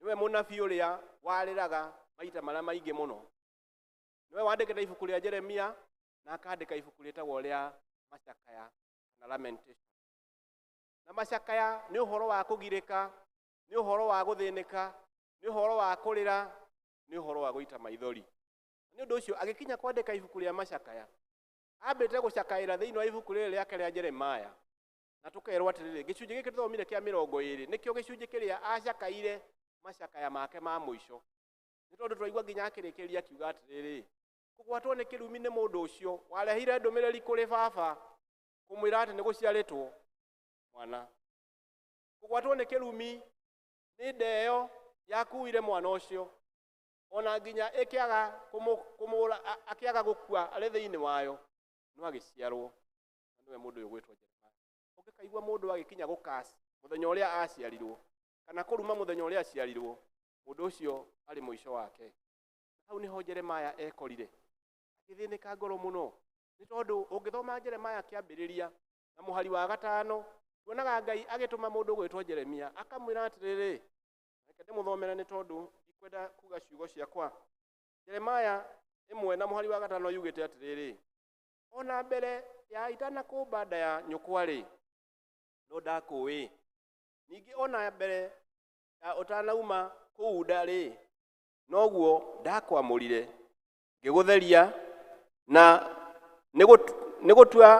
Nĩwe mũnabii ũrĩa warĩraga maita marĩa maingĩ mũno. Nĩwe wandĩkĩte ibuku rĩa Jeremia na akandĩka ibuku rĩtagwo rĩa Macakaya kana Lamentation. Na macakaya nĩ ũhoro wa kũgirĩka, nĩ ũhoro wa gũthĩnĩka, nĩ ũhoro wa kũrĩra, nĩ ũhoro wa gũita maithori. Nĩ ũndũ ũcio agĩkinya kwandĩka ibuku rĩa Macakaya, ambĩte gũcakaĩra thĩinĩ wa ibuku rĩrĩ rĩake rĩa Jeremaya. Na tũkerwo atĩrĩrĩ, gĩcunjĩ gĩkĩ tũthomire kĩa 20 nĩkĩo gĩcunjĩ kĩrĩa acakaire macakaya make ma mũico. Nĩ tondũ twaigua nginya akĩrĩkĩrĩria akiuga atĩrĩrĩ, kũgwatwo nĩ kĩrumi nĩ mũndũ ũcio warehire ndũmĩrĩri kũrĩ baba kũmwĩra atĩ nĩ gũciarĩtwo mwana. Kũgwatwo nĩ kĩrumi nĩ ndeyo yakuire mwana ũcio, ona nginya ĩkĩaga kũmũra, akĩaga gũkua arĩ thĩinĩ wayo, no agĩciarwo. Na nĩwe mũndũ ũyũ ũgwĩtwo Jeremaya. Ũngĩkaigua mũndũ agĩkinya gũkaci mũthenya ũrĩa aciarirwo, kana kũruma mũthenya ũrĩa aciarirwo, mũndũ ũcio arĩ mũico wake. Hau nĩho Jeremaya ekorire agĩthĩnĩka ngoro mũno, nĩ tondũ ũngĩthoma Jeremaya kĩambĩrĩria na mũhari wa 5, tuonaga Ngai agĩtũma mũndũ ũgwĩtwo Jeremia akamwĩra atĩrĩrĩ, reke ndĩmũthomere nĩ tondũ ndikwenda kuga ciugo ciakwa. Jeremaya 1 na mũhari wa 5 yugĩte atĩrĩrĩ, ona mbere ya itanakũmba nda ya nyũkwa rĩ, no ndakũĩ, ningĩ ona mbere ya ũtanauma kũu nda rĩ, noguo ndakwamũrire ngĩgũtheria, na nĩ gũtua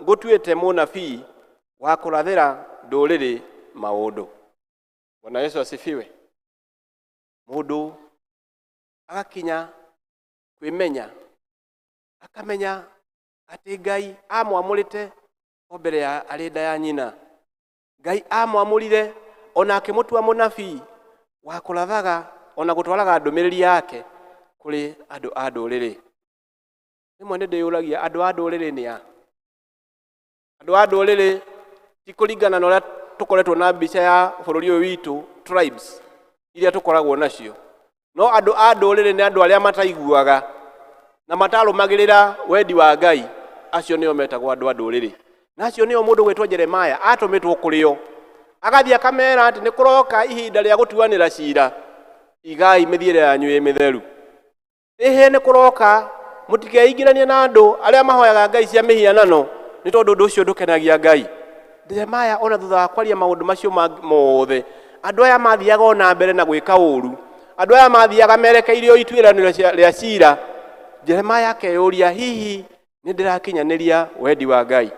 ngũtuĩte mũnabii Wa kũrathĩra ndũrĩrĩ maũndũ. Bwana Yesu asifiwe. Mũndũ agakinya kwĩmenya, akamenya atĩ Ngai amwamũrĩte o mbere ya arĩ nda ya nyina. Ngai amwamũrire ona akĩmũtua mũnabii wa kũrathaga ona gũtwaraga ndũmĩrĩri yake kũrĩ andũ a ndũrĩrĩ. Rĩmwe nĩ ndĩyũragia andũ a ndũrĩrĩ nĩ a? Andũ a ndũrĩrĩ ti kũringana na ũrĩa tũkoretwo na mbica ya bũrũri ũyũ witũ, tribes iria tũkoragwo nacio. No andũ a ndũrĩrĩ nĩ andũ arĩa mataiguaga na matarũmagĩrĩra wendi wa Ngai, acio nĩo metagwo andũ a ndũrĩrĩ. Na acio nĩo mũndũ gwĩtwo Jeremiah atũmĩtwo kũrĩ o, agathiĩ akamera atĩ nĩ kũroka ihinda rĩa gũtuanĩra cira, igai mĩthiĩre yanyu ĩ mĩtheru. Ĩhĩ nĩ kũroka, mũtikeingĩranie na andũ arĩa mahoyaga ngai cia mĩhianano, nĩ tondũ ũndũ ũcio ndũkenagia Ngai. Jeremiah ona thutha wa kwaria maũndũ macio mothe, andũ aya mathiaga ona mbere na gwĩka ũru, andũ aya mathiaga merekeire o ituĩranĩro rĩa cira. Jeremiah akeyũria, hihi nĩ ndĩrakinyanĩria wendi wa Ngai?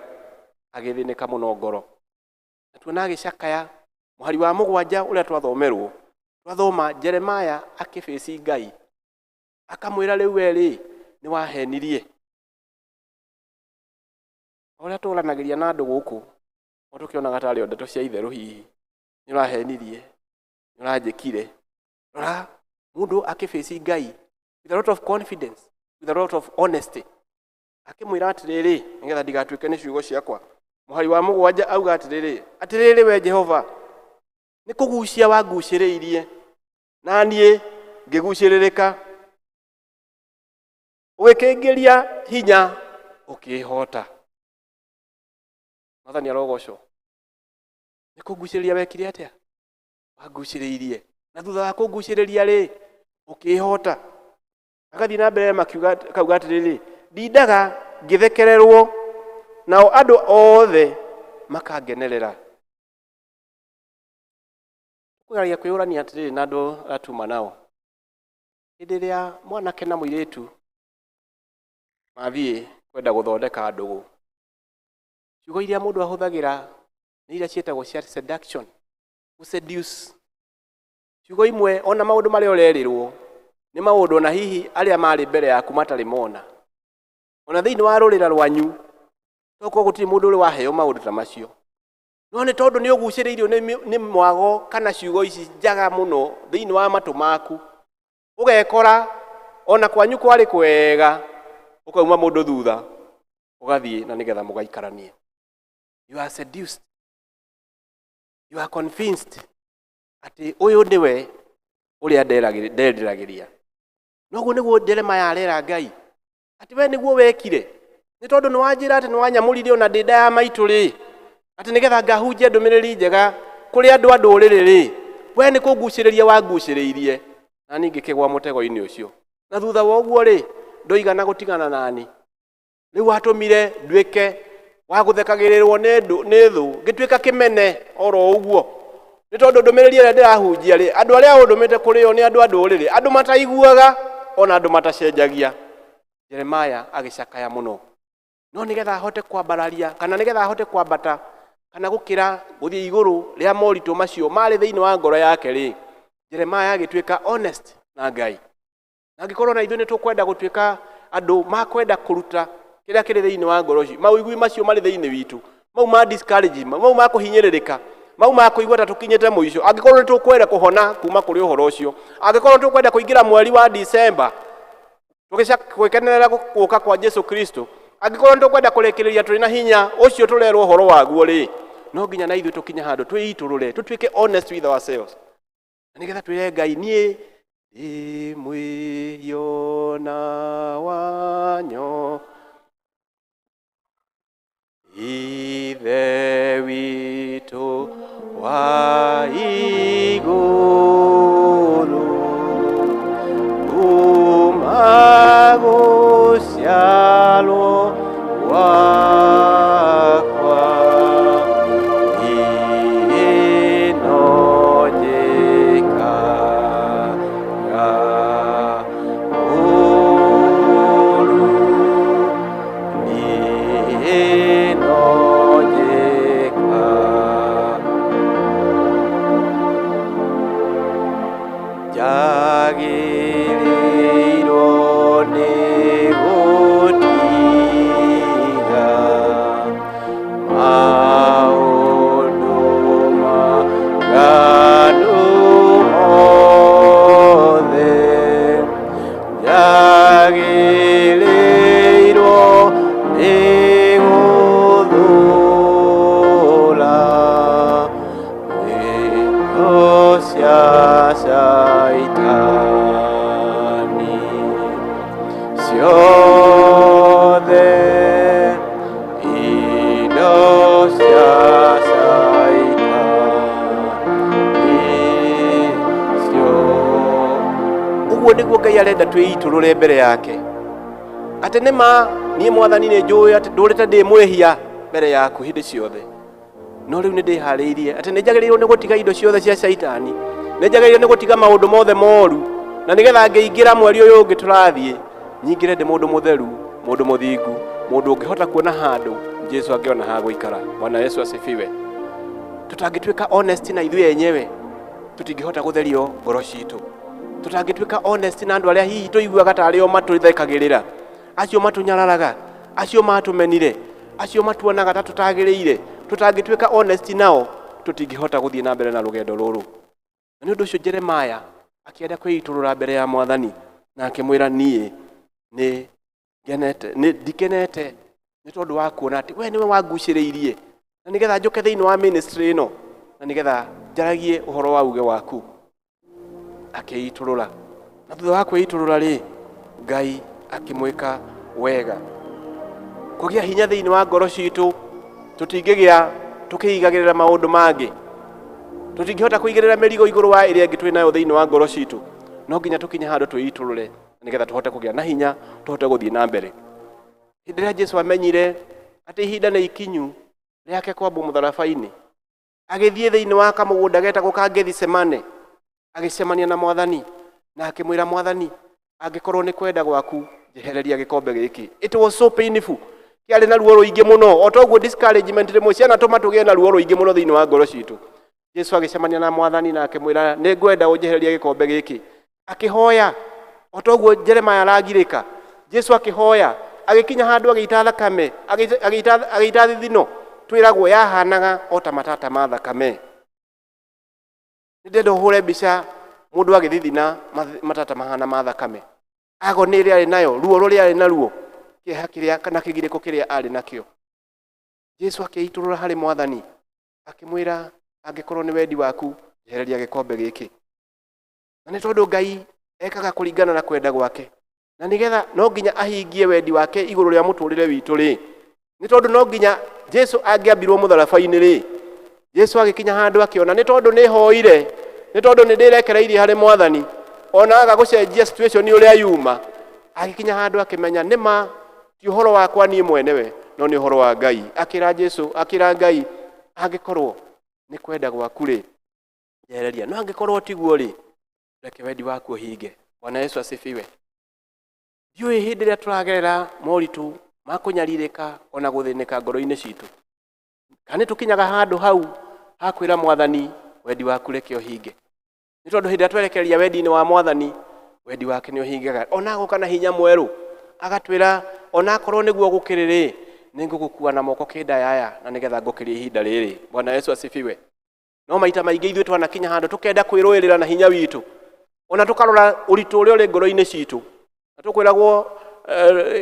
Agĩthĩnĩka mũno ngoro. Na tuona agĩcakaya mũhari wa 7 ũrĩa twathomerwo. Twathoma Jeremiah akĩbĩci Ngai, akamwĩra rĩu we rĩ, nĩ wahenirie. O ũrĩa tũranagĩria na andũ gũkũ, o tũkĩonaga tarĩ o ndeto cia itherũ hihi, nĩ ũrahenirie, nĩ ũranjĩkire. Rora, mũndũ akĩbĩci Ngai with a lot of confidence, with a lot of honesty. Akĩmwĩra atĩrĩrĩ, nĩgetha ndigatuĩke nĩ ciugo ciakwa. Mũhari wa 7 auga atĩrĩrĩ, atĩrĩrĩ we Jehova, nĩ kũgucia wangucĩrĩirie, na niĩ ngĩgucĩrĩrĩka. Ũgĩkĩingĩria hinya, ũkĩhota. Mwathani arogocwo. Nĩ kũngucĩrĩria wekire atĩa? Wangucĩrĩirie. Na thutha wa kũngucĩrĩria rĩ, ũkĩhota. Agathiĩ na mbere akauga atĩrĩrĩ, ndindaga ngĩthekererwo, nao andũ othe makangenerera. Kũgeria kwĩyũrania atĩrĩrĩ na andũ arĩa tuma nao. Hĩndĩ ĩrĩa mwanake na mũirĩtu mathiĩ kwenda gũthondeka ndũgũ, ciugo iria mũndũ ahũthagĩra nĩ iria ciĩtagwo cia seduction, gũ-seduce. Ciugo imwe ona maũndũ marĩa ũrerĩrwo nĩ maũndũ ona hihi arĩa marĩ mbere yaku matarĩ mona. Ona thĩinĩ wa rũrĩra rwanyu tokorwo gũtirĩ mũndũ ũrĩ waheo maũndũ ta macio. No nĩ tondũ nĩ ũgucĩrĩirio nĩ mwago kana ciugo ici njaga mũno thĩinĩ wa matũ maku, ũgekora ona kwanyu kwarĩ kwega, ũkauma mũndũ thutha ũgathiĩ na nĩgetha mũgaikaranie. You are seduced, you are convinced atĩ ũyũ nĩwe ũrĩa ndenderagĩria. Noguo nĩguo Jeremiah arera Ngai atĩ we nĩguo wekire, nĩ tondũ nĩ wanjĩra atĩ nĩ wanyamũrire ona ndĩ nda ya maitũ rĩ, atĩ nĩgetha ngahunjie ndũmĩrĩri njega kũrĩ andũ a ndũrĩrĩ rĩ, we nĩ kũngucĩrĩria wangucĩrĩirie, na niĩ ngĩkĩgwa mũtego-inĩ ũcio. Na thutha wa ũguo rĩ, ndoigana gũtigana nani. Rĩu watũmire nduĩke wa gũthekagĩrĩrwo nĩ thũ, ngĩtuĩka kĩmene oro ũguo. Nĩ tondũ ndũmĩrĩri ĩrĩa ndĩrahunjia rĩ, andũ arĩa ũndũmĩte kũrĩ o nĩ andũ a ndũrĩrĩ, andũ mataiguaga ona andũ matacenjagia. Jeremiah agĩcakaya mũno. No nĩgetha ahote kwambararia, kana nĩgetha ahote kwambata, kana gũkĩra gũthiĩ igũrũ rĩa moritũ macio marĩ thĩinĩ wa ngoro yake rĩ, Jeremiah agĩtuĩka honest na Ngai. Na angĩkorwo na ithuĩ nĩ tũkwenda gũtuĩka andũ makwenda kũruta kĩrĩa kĩrĩ thĩinĩ wa ngoro ici, mawĩgwi macio marĩ thĩinĩ witũ, mau ma discouragement, mau ma kũhinyĩrĩrĩka, mau ma kũigua ta tũkinyĩte mũico, angĩkorwo nĩ tũkwenda kũhona kuma kũrĩ ũhoro ũcio, angĩkorwo nĩ tũkwenda kũingĩra mweri wa December tũgĩkenerera gũka kwa Jesu Kristo, angĩkorwo nĩ tũkwenda kũrĩkĩrĩria tũrĩ na hinya ũcio tũrerwo ũhoro waguo rĩ, no nginya na ithuĩ tũkinye handũ twĩitũrũre, tũtuĩke honest with ourselves, na nĩgetha twĩre Ngai, niĩ ndĩ mwĩhia na wanyo, Ithe witũ wa igũrũ, kuma gũciarwo gwakwa, niĩ no njĩkaga ũũru, niĩ no njĩkaga Njagĩrĩirwo nĩ gũtiga maũndũ maganu mothe, njagĩrĩirwo nĩ gũthũũra indo cia Shaitani ciothe, indo cia Shaitani ciothe. Ũguo nĩguo Ngai arenda twĩitũrũre mbere yake, atĩ nĩ ma niĩ Mwathani nĩ njũĩ atĩ ndũrĩte ndĩ mwĩhia mbere yaku hĩndĩ ciothe, no rĩu nĩ ndĩharĩirie atĩ nĩ njagĩrĩirwo nĩ gũtiga indo ciothe cia Shaitani, nĩ njagĩrĩirwo nĩ gũtiga maũndũ mothe moru, na nĩgetha ngĩingĩra mweri ũyũ ũngĩ tũrathiĩ nyingĩre ndĩ mũndũ mũtheru, mũndũ mũthingu, mũndũ ũngĩhota kuona handũ Jesu angĩona ha gũikara. Bwana Yesu asifiwe. Tũtangĩtuĩka honest na ithuĩ enyewe, tũtingĩhota gũtherio ngoro citũ. Tũtangĩtuĩka honest na andũ arĩa hihi tũiguaga tarĩ o matũthekagĩrĩra, acio matũnyararaga, acio matũmenire, acio matuonaga ta tũtagĩrĩire, tũtangĩtuĩka honest nao, tũtingĩhota gũthiĩ na mbere na rũgendo rũrũ. Na nĩ ũndũ ũcio Jeremiah akĩenda kwĩitũrũra mbere ya Mwathani na akĩmwĩra, niĩ nĩ ngenete, nĩ ndikenete nĩ tondũ wa kuona atĩ we nĩwe wangucĩrĩirie na nĩgetha njũke thĩinĩ wa ministry ĩno na nĩgetha njaragie ũhoro wa uge waku. Akĩitũrũra, na thutha wa kwĩitũrũra rĩ, Ngai akĩmwĩka wega. Kũgĩa hinya thĩinĩ wa ngoro citũ, tũtingĩgĩa tũkĩigagĩrĩra maũndũ mangĩ, tũtingĩhota kũigĩrĩra mĩrigo igũrũ wa ĩrĩa ĩngĩ twĩ nayo thĩinĩ wa ngoro citũ. No nginya tũkinye handũ twĩitũrũre nĩgetha tũhote kũgĩa na hinya, tũhote gũthiĩ na mbere. Hĩndĩ ĩrĩa Jesu amenyire atĩ ihinda nĩ ikinyu rĩake kwambwo mũtharaba-inĩ, agĩthiĩ thĩinĩ wa kamũgũnda getagwo ka Gethisemane, agĩcemania na Mwathani na akĩmwĩra, Mwathani, angĩkorwo nĩ kwenda gwaku, njehereria gĩkombe gĩkĩ. It was so painful, kĩarĩ na ruo rũingĩ mũno. O toguo discouragement rĩmwe cianatũma tũgĩe na ruo rũingĩ mũno thĩinĩ wa ngoro citũ. Jesu agĩcemania na Mwathani na akĩmwĩra, nĩ ngwenda ũnjehererie gĩkombe gĩkĩ. Akĩhoya o toguo Jeremiah aragirĩka. Jesu akĩhoya, agĩkinya handũ agĩita thakame, agĩita thithino, twĩragwo yahanaga o ta matata ma thakame. Nĩ ndĩrenda ũhũre mbica mũndũ agĩthithina matata mahana ma thakame, agony ĩrĩa arĩ nayo, ruo rũrĩa arĩ naruo, kĩeha kĩrĩa kana kĩgirĩko kĩrĩa arĩ nakĩo. Jesu akĩitũrũra harĩ Mwathani akĩmwĩra, angĩkorwo nĩ wendi waku, njehereria gĩkombe gĩkĩ. Na nĩ tondũ Ngai ekaga kũringana na kwenda gwake, na nĩgetha no nginya ahingie wendi wake igũrũ rĩa mũtũrĩre witũ rĩ, nĩ tondũ no nginya Jesu angĩambirwo mũtharaba-inĩ rĩ, Jesu agĩkinya handũ akĩona nĩ tondũ nĩ hoire, nĩ tondũ nĩ ndĩrekereirie harĩ Mwathani, ona aga gũcenjia situation ũrĩa yuma, agĩkinya handũ akĩmenya nĩ ma ti ũhoro wakwa niĩ mwenewe, no nĩ ũhoro wa Ngai. Akĩra Jesu, akĩra Ngai, angĩkorwo nĩ kwenda gwaku rĩ, njehereria, no angĩkorwo tiguo rĩ, reke wendi waku ũhinge. Bwana Yesu asifiwe. Ndiũĩ hĩndĩ ĩrĩa tũragerera moritũ ma kũnyarirĩka ona gũthĩnĩka ngoro-inĩ citũ, kana nĩ tũkinyaga handũ hau ha kwĩra Mwathani, wendi waku reke ũhinge. Nĩ tondũ hĩndĩ ĩrĩa twerekereria wendi-inĩ wa Mwathani, wendi wake nĩ ũhingaga. Ona agoka na hinya mwerũ agatwĩra, ona akorwo nĩguo gũkĩrĩ rĩ, nĩ ngũgũkua na moko kĩndayaya na nĩgetha ngũkĩrie ihinda rĩrĩ. Bwana Yesu asifiwe. No maita maingĩ ithuĩ twanakinya handũ tũkenda kwĩrũĩrĩra na hinya witũ, ona tũkarora ũritũ ũrĩa ũrĩ ngoro-inĩ citũ, na tũkwĩragwo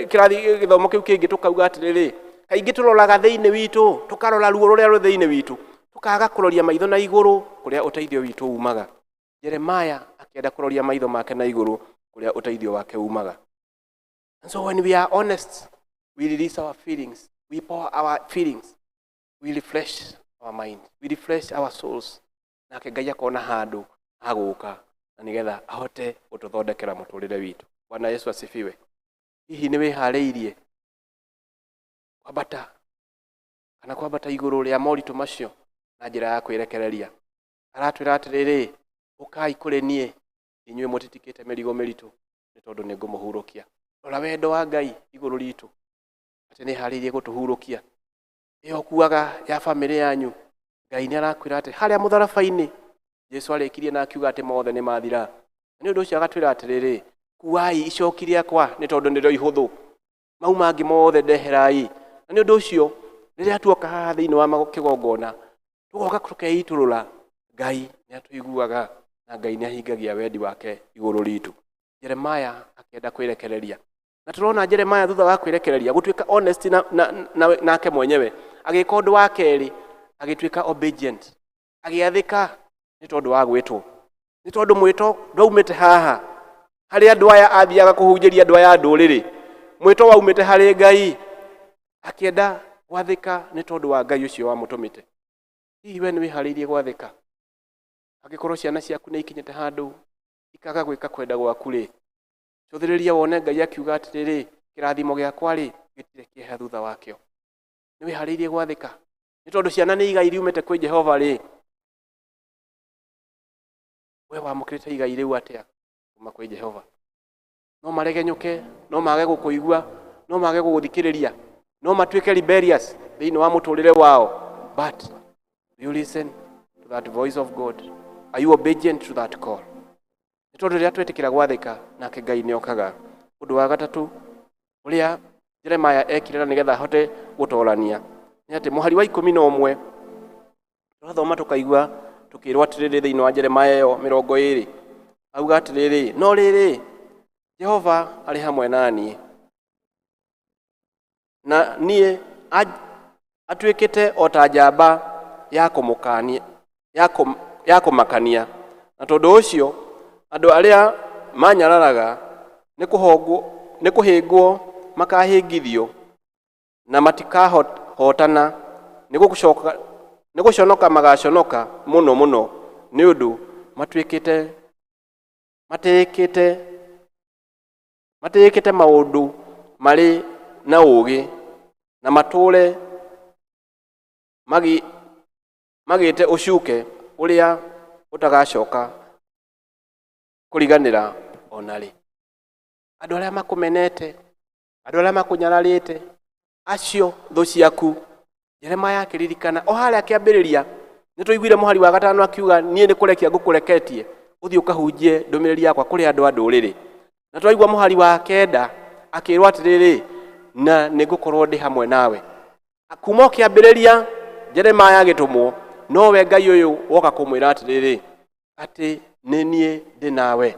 kĩrathi gĩthomo kĩu kĩngĩ, tũkauga atĩrĩrĩ, kaingĩ tũroraga thĩinĩ witũ, tũkarora ruo rũrĩa rwĩ thĩinĩ witũ, tũkaga kũroria maitho na igũrũ kũrĩa ũteithio witũ umaga. Jeremiah akĩenda kũroria maitho make na igũrũ kũrĩa ũteithio wake umaga. And so when we are honest, we release our feelings, we pour our feelings, we refresh our mind, we refresh our souls. Nake Ngai akona handũ ha gũka na nĩgetha ahote gũtũthondekera mũtũrĩre witũ. Bwana Yesu asifiwe. Hihi nĩ wĩharĩirie kwambata kana kwambata igũrũ rĩa moritũ macio na njĩra ya kwĩrekereria? Aratwĩra atĩrĩrĩ, ũkai kũrĩ niĩ inyuĩ mũtitikĩte mĩrigo mĩritũ, nĩ tondũ nĩ ngũmũhurũkia. Rora wendo wa Ngai igũrũ ritũ, atĩ nĩ harĩirie gũtũhurũkia. Ĩyo ũkuaga ya bamĩrĩ yanyu, Ngai nĩ arakwĩra atĩ harĩa mũtharaba-inĩ Jesu arĩkirie na akiuga atĩ mothe nĩ mathira. Nĩ ũndũ ũcio agatwĩra atĩrĩrĩ, kuai icoki rĩakwa nĩ tondũ nĩrĩo ihũthũ, mau mangĩ mothe ndeherai. Na nĩ ũndũ ũcio rĩrĩa tuoka haha thĩinĩ wa kĩgongona tũgoka tũkeitũrũra, Ngai nĩ atũiguaga na Ngai nĩ ahingagia wendi wake igũrũ ritũ. Jeremiah akĩenda kwĩrekereria, na tũrona Jeremiah thutha wa kwĩrekereria gũtuĩka honest nake mwenyewe, agĩka ũndũ wa kerĩ, agĩtuĩka obedient, agĩathĩka nĩ tondũ wa gwĩtwo, nĩ tondũ mwĩto ndwaumĩte haha harĩ andũ aya athiaga kũhunjĩria andũ aya a ndũrĩrĩ, mwĩto waumĩte harĩ Ngai, akĩenda gwathĩka nĩ tondũ wa Ngai ũcio wamũtũmĩte. Hihi we nĩ wĩharĩirie gwathĩka? Angĩkorwo ciana ciaku nĩ ikinyĩte handũ ikaga gwĩka kwenda gwaku rĩ, cũthĩrĩria wone Ngai akiuga atĩrĩrĩ, kĩrathimo gĩakwa rĩ gĩtirĩ kĩeha thutha wakĩo. Nĩ wĩharĩirie gwathĩka? Nĩ tondũ ciana nĩ igai riumĩte kwĩ Jehova rĩ, we wamũkĩrĩte igai rĩu atĩa kuma kwĩ Jehova? No maregenyũke, no mage gũkũigua, no mage gũgũthikĩrĩria, no matuĩke rebellious thĩinĩ wa mũtũrĩre wao, but do you listen to that voice of God? Are you obedient to that call? Nĩ tondũ rĩrĩa twetĩkĩra gwathĩka, nake Ngai nĩ okaga. Ũndũ wa gatatũ ũrĩa Jeremiah ekire na nĩgetha ahote gũtorania nĩ atĩ mũhari wa 11 tũrathoma tũkaigua tũkĩrwo atĩrĩrĩ thĩinĩ wa Jeremiah ĩyo 20, auga atĩrĩrĩ, no rĩrĩ, Jehova arĩ hamwe na niĩ, na niĩ atuĩkĩte o ta njamba ya kũmũkania, ya kũmakania, na tondũ ũcio andũ arĩa manyararaga nĩ kũhĩngwo makahĩngithio, na matikahotana, nĩ gũconoka magaconoka mũno mũno, nĩ ũndũ matĩĩkĩte maũndũ marĩ na ũũgĩ, na matũũre magĩte ũcuke ũrĩa ũtagacoka kũriganĩra ona rĩ. Andũ arĩa makũmenete, andũ arĩa makũnyararĩte, acio thũ ciaku. Jeremiah akĩririkana o harĩa akĩambĩrĩria, nĩ tũiguire mũhari wa 5 akiuga, niĩ nĩ kũrekia ngũkũreketie ũthiĩ ũkahunjie ndũmĩrĩri yakwa kũrĩ andũ a ndũrĩrĩ. Na twaigua mũhari wa 9 akĩrwo atĩrĩrĩ, na nĩ ngũkorwo ndĩ hamwe nawe. Kuma ũkĩambĩrĩria Jeremiah agĩtũmwo, nowe Ngai ũyũ woka kũmwĩra atĩrĩrĩ, atĩ nĩ niĩ ndĩ nawe,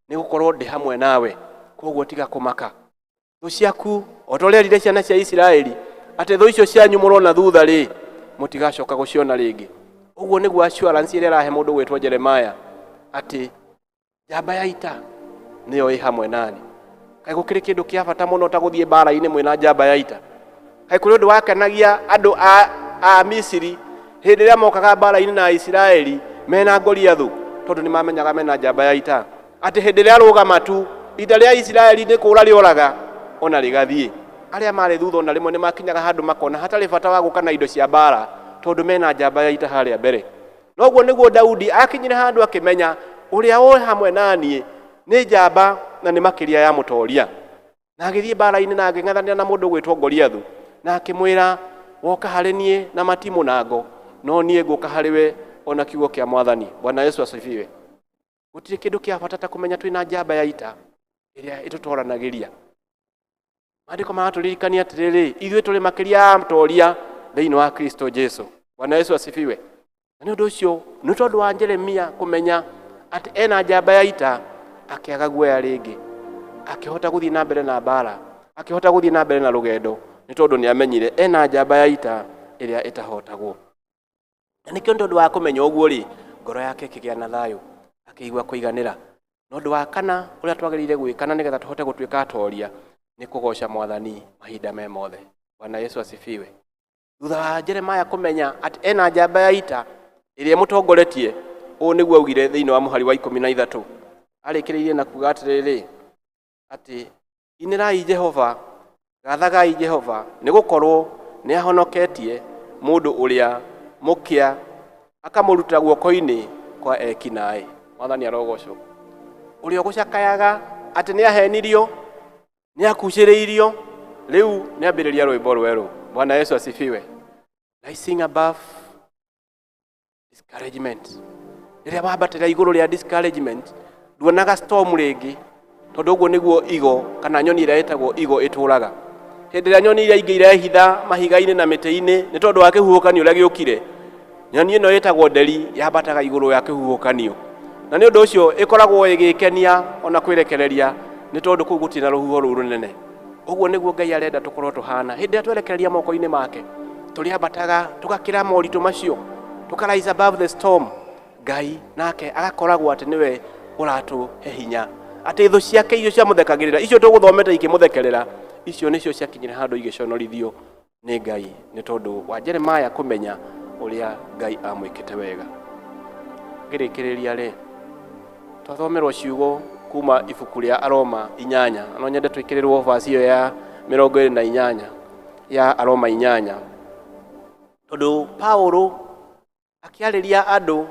nĩ gũkorwo ndĩ hamwe nawe, koguo tiga kũmaka. Thũ ciaku, o ta ũrĩa erire ciana cia Isiraeli, atĩ thũ icio cianyu mũrona thutha rĩ, mũtigacoka gũciona rĩngĩ. Ũguo nĩguo assurance ĩrĩa ĩrahe mũndũ gwĩtwo Jeremiah, atĩ njamba ya ita nĩyo ĩ hamwe nani. Kaĩ gũkĩrĩ kĩndũ kĩa bata mũno ta gũthiĩ mbara-inĩ mwĩna njamba ya ita? Kaĩ kũrĩ ũndũ wakenagia andũ a Misiri hĩndĩ ĩrĩa mokaga mbara-inĩ na Isiraeli mena Goliathu, tondũ nĩ mamenyaga mena njamba ya ita, atĩ hĩndĩ ĩrĩa arũgama tu ita rĩa Isiraeli nĩ kũũra rĩoraga ona rĩgathiĩ. Arĩa marĩ thutha ona rĩmwe nĩ makinyaga handũ makona hatarĩ bata wa gũka na indo cia mbara, tondũ mena njamba ya ita harĩa mbere. Noguo nĩguo Daudi akinyire handũ akĩmenya ũrĩa ũrĩ hamwe na niĩ nĩ njamba na nĩ makĩria ya mũtoria. Na agĩthiĩ mbara-inĩ na akĩng'ethanĩra na mũndũ gwĩtwo Goliathu, na akĩmwĩra, woka harĩ niĩ na matimũ na ngo, no niĩ ngũka harĩ we ona kiugo kĩa Mwathani. Bwana Yesu asifiwe. Gũtirĩ kĩndũ kĩa bata ta kũmenya twĩna njamba ya ita ĩrĩa ĩtũtoranagĩria. Maandĩko maratũririkania atĩrĩrĩ, ithuĩ tũrĩ makĩria ya mũtoria thĩinĩ wa Kristo Jesu. Bwana Yesu asifiwe. Na nĩ ũndũ ũcio, nĩ tondũ wa Jeremia kũmenya atĩ ena njamba ya ita, akĩaga guoya rĩngĩ, akĩhota gũthiĩ na mbere na mbara, akĩhota gũthiĩ na mbere na rũgendo, nĩ tondũ nĩ amenyire ena njamba ya ita ĩrĩa ĩtahotagwo. Na nĩkĩo nĩ tondũ wa kũmenya ũguo rĩ, ngoro yake ĩkĩgĩa na thayũ, akĩigua kũiganĩra. Na ũndũ wa kana ũrĩa twagĩrĩire gwĩka na nĩgetha tũhote gũtuĩka atoria nĩ kũgoca Mwathani mahinda me mothe. Bwana Yesu asifiwe. Thutha wa Jeremiah kũmenya atĩ ena njamba ya ita ĩrĩa ĩmũtongoretie, ũũ nĩguo augire thĩinĩ wa mũhari wa 13. Arĩkĩrĩirie na kuga atĩrĩrĩ, atĩ inĩrai Jehova, gathagai Jehova, nĩgũkorwo nĩahonoketie mũndũ ũrĩa mũkĩa akamũruta guoko-inĩ kwa ekinaĩ. Mwathani arogocwo. Ũrĩa ũgũcakayaga atĩ nĩahenirio, nĩakucĩrĩirio, rĩu nĩambĩrĩria rwĩmbo rwerũ. Bwana Yesu asifiwe. Rising above discouragement. Rĩrĩa wambatĩra igũrũ rĩa discouragement, Nduonaga storm rĩngĩ, tondũ ũguo nĩguo igo kana nyoni ĩrĩa ĩtagwo igo ĩtũraga. Hĩndĩ ĩrĩa nyoni iria ingĩ irehitha mahiga-inĩ na mĩtĩ-inĩ nĩ tondũ wa kĩhuhũkanio ũrĩa gĩũkire, nyoni ĩno ĩtagwo nderi yambataga igũrũ ya kĩhuhũkanio, na nĩ ũndũ ũcio ĩkoragwo ĩgĩkenia ona kwĩrekereria, nĩ tondũ kũu gũtirĩ na rũhuho rũu rũnene. Ũguo nĩguo Ngai arenda tũkorwo tũhana. Hĩndĩ ĩrĩa twerekereria moko-inĩ make, tũrĩambataga tũgakĩra moritũ macio, tũka rise above the storm. Ngai nake agakoragwo atĩ nĩwe ũratũhe hinya, atĩ thũ ciake icio ciamũthekagĩrĩra, icio tũgũthomete ikĩmũthekerera, icio nĩcio ciakinyire handũ igĩconorithio nĩ Ngai, nĩ tondũ wa Jeremiah kũmenya ũrĩa Ngai amwĩkĩte wega. Ngĩrĩkĩrĩria rĩ, twathomerwo ciugo kuma ibuku rĩa Aroma 8. No nyende twĩkĩrĩrwo verse ĩyo ya 28 ya Aroma 8, tondũ Paulo akĩarĩria andũ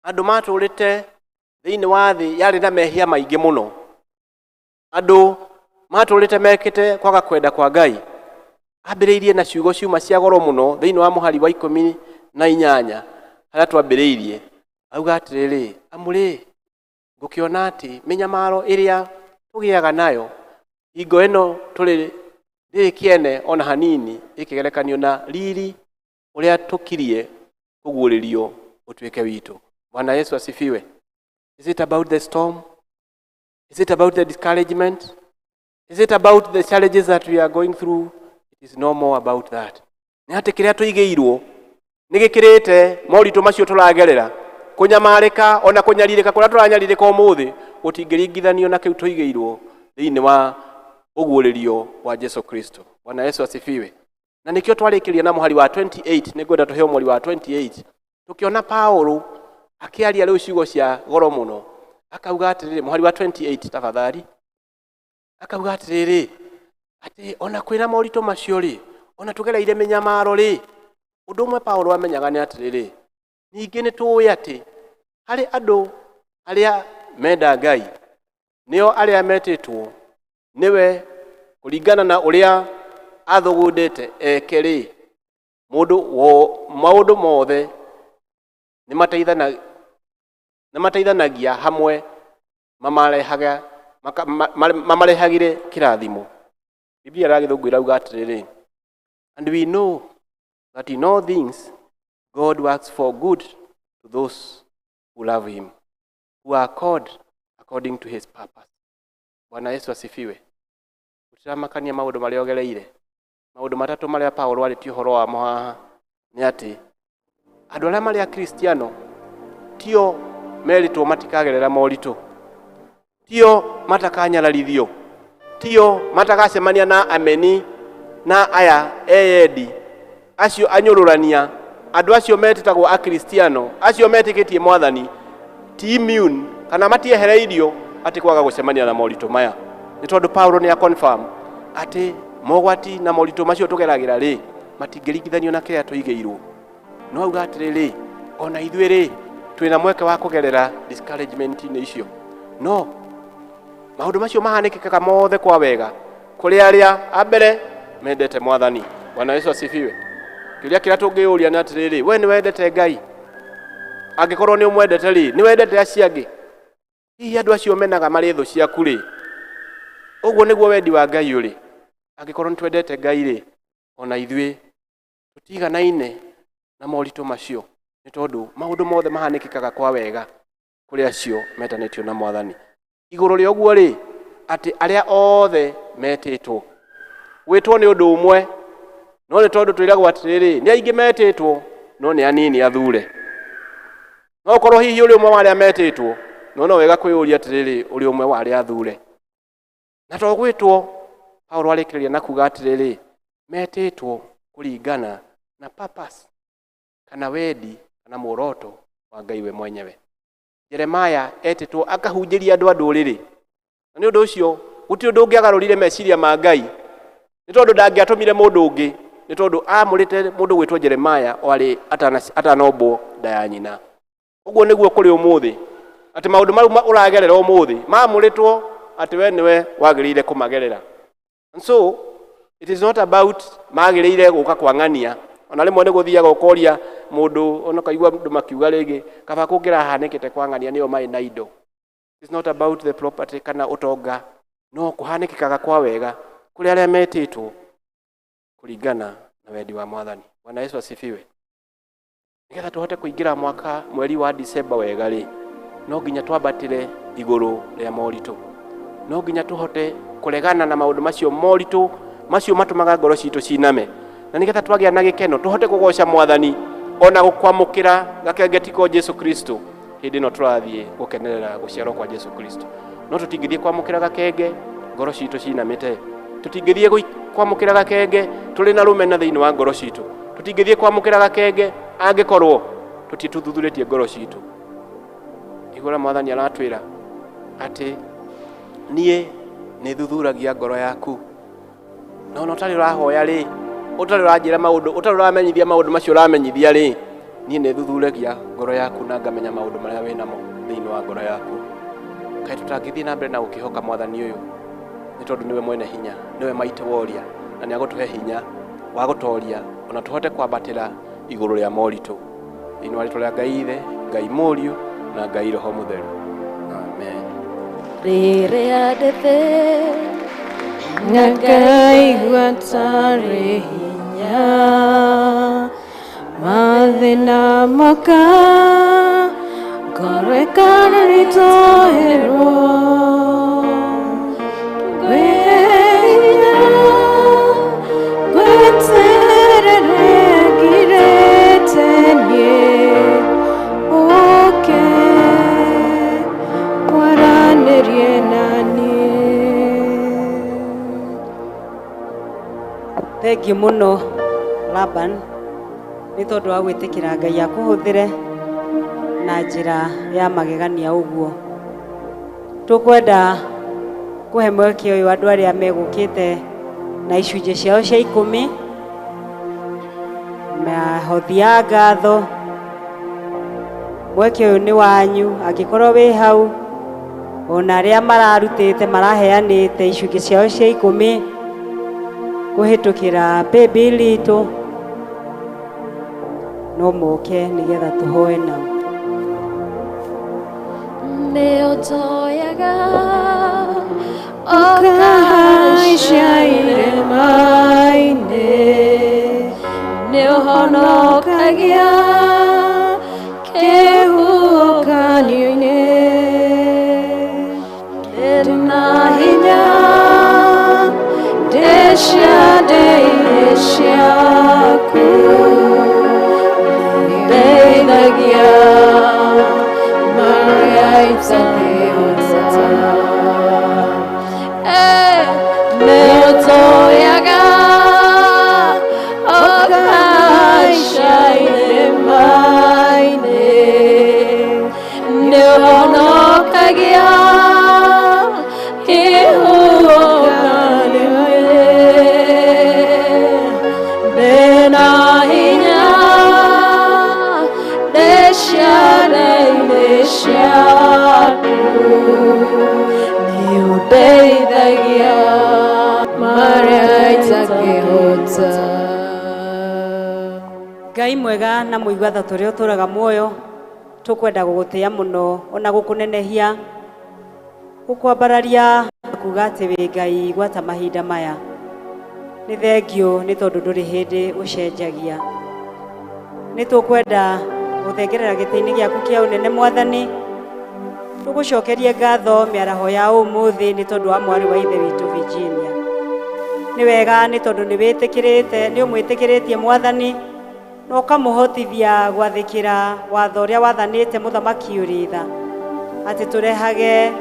matũrĩte thĩinĩ wa thĩ yarĩ na mehia maingĩ mũno, andũ matũrĩte mekĩte kwaga kwenda kwa Ngai, ambĩrĩirie na ciugo ciuma cia goro mũno thĩinĩ wa mũhari wa 18 harĩa twambĩrĩirie. Auga atĩrĩrĩ, amu rĩ, ngũkĩona atĩ mĩnyamaro ĩrĩa tũgĩaga nayo hingo ĩno tũrĩ ndĩrĩ kĩene ona hanini ĩkĩgerekanio na riri ũrĩa tũkirie kũguũrĩrio ũtuĩke witũ. Bwana Yesu asifiwe. Is it about the storm? Is it about the discouragement? Is it about the challenges that we are going through? It is no more about that. Nĩ atĩ kĩrĩa tũigĩirwo nĩ gĩkĩrĩte moritũ macio tũragerera. Kũnyamarĩka ona kũnyarirĩka kũrĩa tũranyarirĩka ũmũthĩ gũtingĩringithanio na kĩu tũigĩirwo thĩinĩ wa ũguũrĩrio wa Jesu Kristo. Bwana Yesu asifiwe. Na nĩkĩo twarĩkĩria na mũhari wa 28. Nĩngwenda tũheo mũhari wa 28, tũkĩona Paulo akĩaria rĩu ciugo cia goro mũno. Akauga atĩrĩrĩ, mũhari wa 28 tafadhali, akauga atĩrĩrĩ, atĩ ona kwĩna moritũ macio rĩ, ona tũgereire mĩnyamaro rĩ, ũndũ ũmwe Paulo amenyaga nĩ atĩrĩrĩ, ningĩ nĩ tũĩ atĩ harĩ andũ arĩa menda Ngai, nĩo arĩa metĩtwo nĩwe kũringana na ũrĩa athugundĩte eke rĩ, mũndũ wo maũndũ mothe nĩ mateithanagia hamwe mamarehagĩre kĩrathimo. Biblia ya Gĩthũngũ ĩrauga atĩrĩrĩ, "And we know that in all things God works for good to those who love him, who are called according to his purpose." Bwana Yesu asifiwe. Gũtiramakania maũndũ marĩa ũgereire. Maũndũ matatũ marĩa Paulo arĩtie ũhoro wamo haha nĩ atĩ andũ arĩa marĩ akristiano tio merĩtwo matikagerera moritũ, tio matakanyararithio, tio matakacemania na ameni na aya eyendi acio anyũrũrania. Andũ acio metĩtagwo akristiano, acio metĩkĩtie Mwathani, ti immune kana matiehereirio atĩ kwaga gũcemania na moritũ maya, nĩ tondũ Paulo nĩ aconfirm atĩ mogwati na moritũ macio tũgeragĩra rĩ, matingĩringithanio na kĩrĩa tũigĩirwo. No auga atĩrĩrĩ, ona ithuĩ rĩ, twĩna mweke wa kũgerera discouragement-inĩ icio, no maũndũ macio mahanĩkĩkaga mothe kwa wega kũrĩ arĩa a mbere mendete Mwathani. Bwana Yesu asifiwe. Kĩũria kĩrĩa tũngĩyũria nĩ atĩrĩrĩ, we nĩ wendete Ngai? Angĩkorwo nĩ ũmwendete rĩ, nĩ wendete acio angĩ? Hihi andũ acio menaga marĩ thũ ciaku rĩ, ũguo nĩguo wendi wa Ngai ũrĩ? Angĩkorwo nĩ twendete Ngai rĩ, ona ithuĩ tũtiganaine na moritũ macio, nĩ tondũ maũndũ mothe mahanĩkĩkaga kwa wega kũrĩ acio metanĩtio na Mwathani. Igũrũ rĩa ũguo rĩ, atĩ arĩa othe metĩtwo. Gwĩtwo nĩ ũndũ ũmwe, no nĩ tondũ twĩragwo atĩrĩrĩ, nĩ aingĩ metĩtwo no nĩ anini athure. No ũkorwo hihi ũrĩ ũmwe wa arĩa metĩtwo, no no wega kwĩyũria atĩrĩrĩ, ũrĩ ũmwe wa arĩa athure? Na to gwĩtwo, Paulo arĩkĩrĩria na kuga atĩrĩrĩ, metĩtwo kũringana na purpose kana wendi kana muoroto wa Ngai we mwenyewe. Jeremaya etĩtwo akahunjĩria andũ a ndũrĩrĩ, na nĩ ũndũ ũcio gũtirĩ ũndũ ũngĩagarũrire meciria ma Ngai, nĩ tondũ ndangĩatũmire mũndũ ũngĩ, nĩ tondũ amũrĩte mũndũ gwĩtwo Jeremaya o arĩ atanombwo nda ya nyina. Ũguo nĩguo kũrĩ ũmũthĩ, atĩ maũndũ mau ũragerera ũmũthĩ mamũrĩtwo atĩ we nĩwe wagĩrĩire kũmagerera. And so it is not about magĩrĩire gũka kwang'ania. Ona rĩmwe nĩ gũthiaga ũkoria mũndũ, ona ũkaigua andũ makiuga rĩngĩ, kaba kũngĩrahanĩkĩte kwang'ania nĩo marĩ na indo. It's not about the property kana ũtonga, no kũhanĩkĩkaga kwa wega kũrĩ arĩa metĩtwo kũringana na wendi wa Mwathani. Bwana Yesu asifiwe. Nĩgetha tũhote kũingĩra mwaka mweri wa Disemba wega rĩ, no nginya twambatĩre igũrũ rĩa moritũ, no nginya tũhote kũregana na maũndũ macio moritũ macio matũmaga ngoro citũ ciname, na nĩgetha twagĩa na gĩkeno tũhote kũgoca Mwathani ona gũkwamũkĩra gakenge tiko Jesu Kristo hĩndĩ ĩno tũrathiĩ gũkenerera gũciarwo kwa Jesu Kristo. No tũtingĩthiĩ kwamũkĩra gakenge ngoro citũ cinamĩte, tũtingĩthiĩ kwamũkĩra gakenge tũrĩ na rũmena thĩinĩ wa ngoro citũ, tũtingĩthiĩ kwamũkĩra gakenge angĩkorwo tũtitũthuthurĩtie ngoro citũ. Igũra Mwathani aratwĩra atĩ niĩ nĩ thuthuragia ngoro yaku, no ona ũtarĩ ũrahoya rĩ, ũtarĩ ũranjĩra maũndũ, ũtarĩ ũramenyithia maũndũ macio ũramenyithia rĩ, niĩ nĩ thuthuragia ngoro yaku na ngamenya maũndũ marĩa wĩnamo thĩinĩ wa ngoro yaku. Kaĩ tũtangĩthiĩ na mbere na gũkĩhoka Mwathani ũyũ, nĩ tondũ nĩwe mwene hinya, nĩwe mighty warrior, na nĩ agũtũhe hinya wa gũtoria ona tũhote kwambatĩra igũrũ rĩa moritũ. Thĩinĩ wa rĩtwa rĩa Ngai Ithe, Ngai Mũriũ na Ngai Roho Mũtheru, amen. Rĩrĩa ndĩthĩ na ngaigua tarĩ hinya, mathĩna moka ngoro ĩkanaritũhĩrwo, ngwĩhe hinya ngweterere ngirĩte niĩ, ũke waranĩrie na niĩ. Thengiũ mũno Laban nĩ tondũ wa gwĩtĩkĩra Ngai akũhũthĩre na njĩra ya magegania ũguo. Tũkwenda kũhe mweke ũyũ andũ arĩa megũkĩte na icunjĩ ciao cia 10, mahothi ya ngatho. Mweke ũyũ nĩ wanyu, angĩkorwo wĩ hau ona arĩa mararutĩte maraheanĩte icunjĩ ciao cia 10 kũhĩtũkĩra paybill itũ, no moke nĩgetha tũhoe nao. Nĩ ũtoyaga ũkahaica irĩma-inĩ, nĩ ũhonokagia kĩhuhũkanio-inĩ, ndĩna hinya ndĩ ciande-inĩ ciaku, ndeithagia marĩa itangĩhota. Nĩ ũtoyaga ũkahaica irĩma-inĩ, nĩ ũhonokagia kĩhuhũkanio-inĩ, ndĩna hinya ndĩ ciande-inĩ ciaku, nĩ ũndeithagia marĩa itangĩhota. Ngai mwega na mũigua tha tũrĩa ũtũraga muoyo, tũkwenda gũgũtĩa mũno ona gũkũnenehia, gũkwambararia kuga atĩ wĩ Ngai gwata mahinda maya. Nĩ thengiũ nĩ tondũ ndũrĩ hĩndĩ ũcenjagia. Nĩ tũkwenda gũthengerera gĩtĩ-inĩ gĩaku kĩa ũnene Mwathani, tũgũcokerie ngatho mĩaraho ya ũmũthĩ nĩ tondũ wa mwarĩ wa ithe witũ Virginia. Nĩ wega nĩ tondũ nĩ wĩtĩkĩrĩte, nĩ ũmwĩtĩkĩrĩtie Mwathani, na ũkamũhotithia gwathĩkĩra watho ũrĩa wathanĩte mũthamaki ũrĩ tha, atĩ tũrehage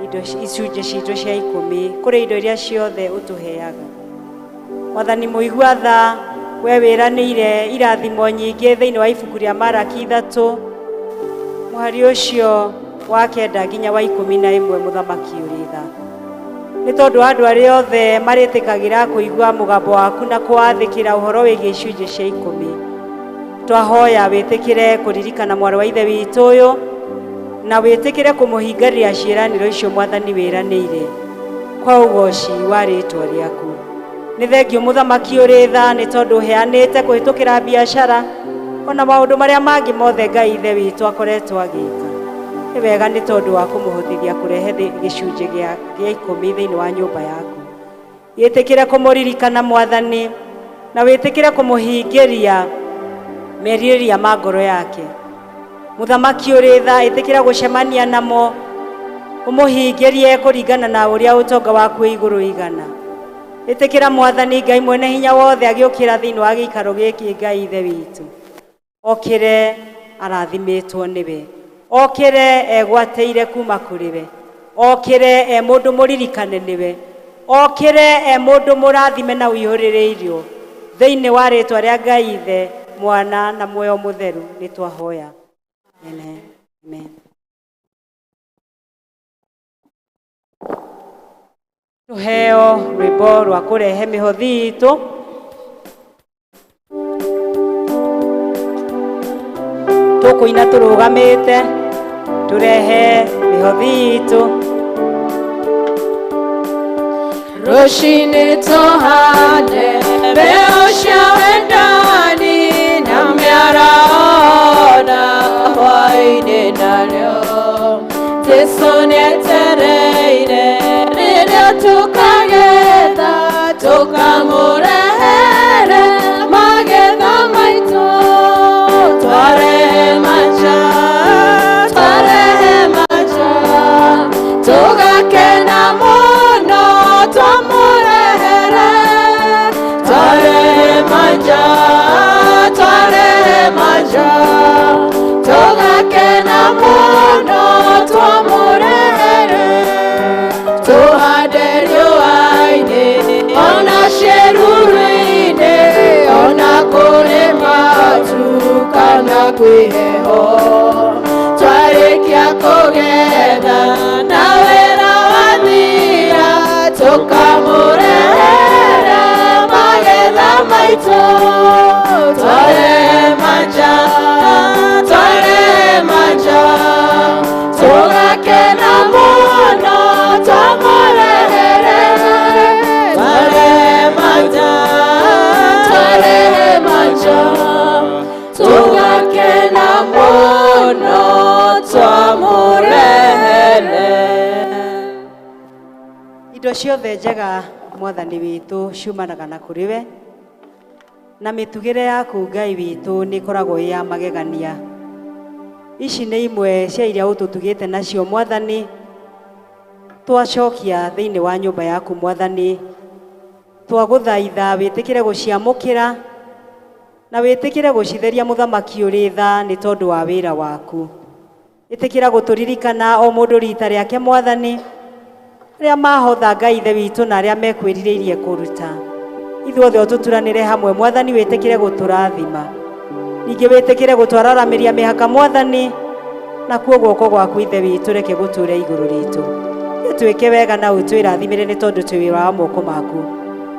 indo icunjĩ citũ cia 10 kũrĩ indo iria ciothe ũtũheaga. Mwathani mũigua tha, we wĩranĩire irathimo nyingĩ thĩinĩ wa ibuku rĩa Maraki 3 mũhari ũcio wa 9 nginya wa 11, mũthamaki ũrĩ tha. Nĩ tondũ andũ arĩa othe marĩtĩkagĩra kũigua mũgambo waku na kũwathĩkĩra ũhoro wĩgiĩ icunjĩ cia 10, twahoya wĩtĩkĩre kũririkana mwarĩ wa ithe witũ ũyũ na wĩtĩkĩre kũmũhingarĩria ciĩranĩro icio Mwathani wĩranĩire kwa ũgoci wa rĩtwa rĩaku. Nĩ thengiũ mũthamaki ũrĩ tha nĩ tondũ ũheanĩte kũhĩtũkĩra biacara ona maũndũ marĩa mangĩ mothe Ngai ithe witũ akoretwo agĩka. Nĩ wega nĩ tondũ wa kũmũhotithia kũrehe gĩcunjĩ gĩa 10 thĩinĩ wa nyũmba yaku. Wĩtĩkĩre kũmũririkana Mwathani na wĩtĩkĩre kũmũhingĩria merirĩria ma ngoro yake. Mũthamaki ũrĩ tha, ĩtĩkĩra gũcemania namo ũmũhingĩrie kũringana na ũrĩa ũtonga waku wĩ igũrũ igana. Ĩtĩkĩra Mwathani Ngai mwene hinya wothe agĩũkĩra thĩinĩ wa gĩikaro gĩkĩ Ngai Ithe witũ. Okĩre arathimĩtwo nĩwe, okĩre egwatĩire kuma kũrĩ we, okĩre e mũndũ mũririkane nĩwe, okĩre e mũndũ mũrathime na ũihũrĩrĩirio. Thĩinĩ wa rĩtwa rĩa Ngai Ithe, Mwana na Muoyo Mũtheru nĩ twahoya. Amen. Amen. Tuheo rwĩmbo rwa kũrehe mĩhothi itũ. Tũkũina tũrũgamĩte tũrehe mĩhothi itũ. Rũcinĩ tũhande mbeũ cia wendani na mĩaraho na hwaĩ-inĩ narĩo. Jesũ nĩetereire rĩrĩa tũkagetha tũkamũrehere magetha maitũ. Twarehe manja, twarehe manja, tũgakena mũno twamũrehere. Twarehe manja, twarehe manja, tũgakena mũno twamũrehere. Tũhande riũa-inĩ ona ciĩruru-inĩ ona kũrĩ matu kana kwĩ heho. Twarĩkia kũgetha na wĩra wathira tũkamũrehere magetha maitũ. Twarehe manja, twarehe manja, tũgakena mũno twamũrehere. Twarehe manja, twarehe manja, tũgakena mũno twamũrehere. Indo ciothe njega Mwathani witũ ciumanaga na kũrĩ we, na mĩtugĩre yaku Ngai witũ nĩ ĩkoragwo ĩ ya magegania. Ici nĩ imwe cia iria ũtũtugĩte nacio Mwathani, twacokia thĩinĩ wa nyũmba yaku Mwathani. Twagũthaitha wĩtĩkĩre gũciamũkĩra na wĩtĩkĩre gũcitheria Mũthamaki ũrĩ tha nĩ tondũ wa wĩra waku. Ĩtĩkĩra gũtũririkana o mũndũ rita rĩake Mwathani, arĩa mahotha Ngai Ithe witũ na arĩa mekwĩrirĩirie kũruta. Ithuothe ũtũturanĩre hamwe Mwathani, wĩtĩkĩre gũtũrathima. Ningĩ wĩtĩkĩre gũtwararamĩria mĩhaka Mwathani, nakuo guoko gwaku Ithe witũ reke gũtũre igũrũ ritũ. Gĩtuĩke wega na ũtwĩrathimĩre nĩ tondũ twĩ wĩra wa moko maku.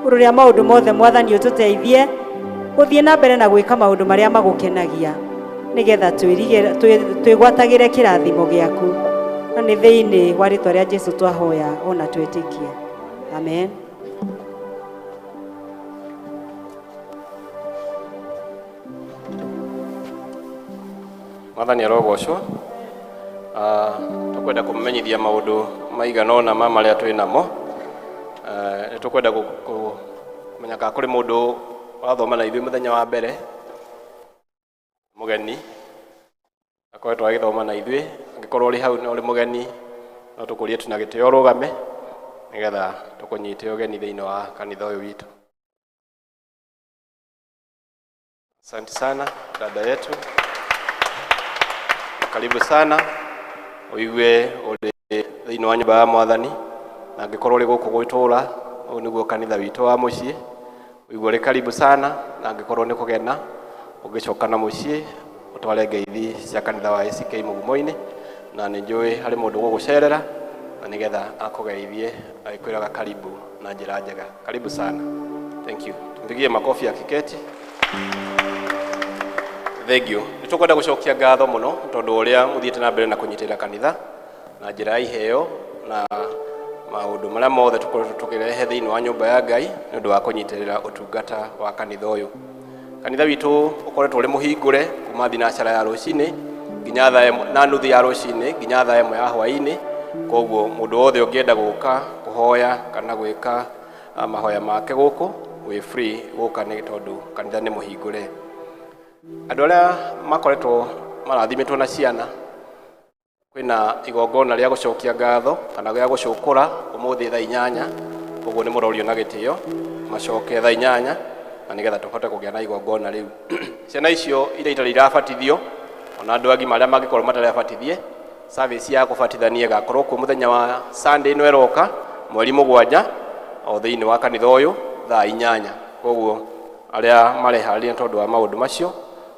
Igũrũ rĩa maũndũ mothe Mwathani ũtũteithie gũthiĩ na mbere na gwĩka maũndũ marĩa magũkenagia, nĩgetha twĩgwatagĩre kĩrathimo gĩaku. Na nĩ thĩinĩ wa rĩtwa rĩa Jesũ twahoya ona twĩtĩkia. Amen. Mwathani arogocwo. Tũkwenda kũmũmenyithia maũndũ maigana ũna ma marĩa twĩ namo. Nĩ tũkwenda kũmenya kana kũrĩ mũndũ wathoma na ithuĩ mũthenya wa mbere, mũgeni akoretwo agĩthoma na ithuĩ. Angĩkorwo ũrĩ hau na ũrĩ mũgeni, no tũkũrie tu na gĩtĩo ũrũgame nĩgetha tũkũnyite ũgeni thĩinĩ wa kanitha ũyũ witũ. Asante sana dada yetu, karibu sana, ũigue ũrĩ thĩinĩ wa nyũmba ya Mwathani, na angĩkorwo ũrĩ gũkũ gwĩtũra, ũyũ nĩguo kanitha witũ wa mũciĩ, ũigue ũrĩ karibu sana, na angĩkorwo nĩ kũgena ũngĩcoka na mũciĩ ũtware ngeithi cia kanitha wa ACK Mũgumo-inĩ, na nĩ njũĩ harĩ mũndũ ũgũgũcerera na nĩgetha akũgeithie agĩkwĩraga karibu na njĩra njega. Karibu sana, thank you. Tumpigie makofi akiketi. Thank you. Nĩ tũkwenda gũcokia ngatho mũno tondũ ũrĩa mũthiĩte na mbere na kũnyitĩrĩra kanitha na njĩra ya iheo na maũndũ marĩa mothe tũkoretwo tũkĩrehe thĩinĩ wa nyũmba ya Ngai nĩ ũndũ wa kũnyitĩrĩra ũtungata wa kanitha ũyũ. Kanitha witũ ũkoretwo ũrĩ mũhingũre kuma thinacara ya rũcinĩ Nginya thaa 1 na nuthu ya rũcinĩ nginya thaa 1 ya hwaĩ-inĩ. Koguo mũndũ wothe ũngĩenda gũka kũhoya kana gwĩka mahoya make gũkũ, wĩ free gũka nĩ tondũ kanitha nĩ mũhingũre. Andũ arĩa makoretwo marathimĩtwo na ciana, kwĩna igongona rĩa gũcokia ngatho kana rĩa gũcũkũra ũmũthĩ thaa 8. Koguo nĩ mũrorio na gĩtĩo macoke thaa 8 na nĩgetha tũhote kũgĩa na igongona rĩu. Ciana icio iria itarĩ irabatithio ona andũ agima arĩa mangĩkorwo matarĩ abatithie, service ya kũbatithania ĩgakorwo kuo mũthenya wa Sunday ĩno ĩroka mweri 7 o thĩinĩ wa kanitha ũyũ thaa 8. Koguo arĩa mareharĩria nĩ tondũ wa maũndũ macio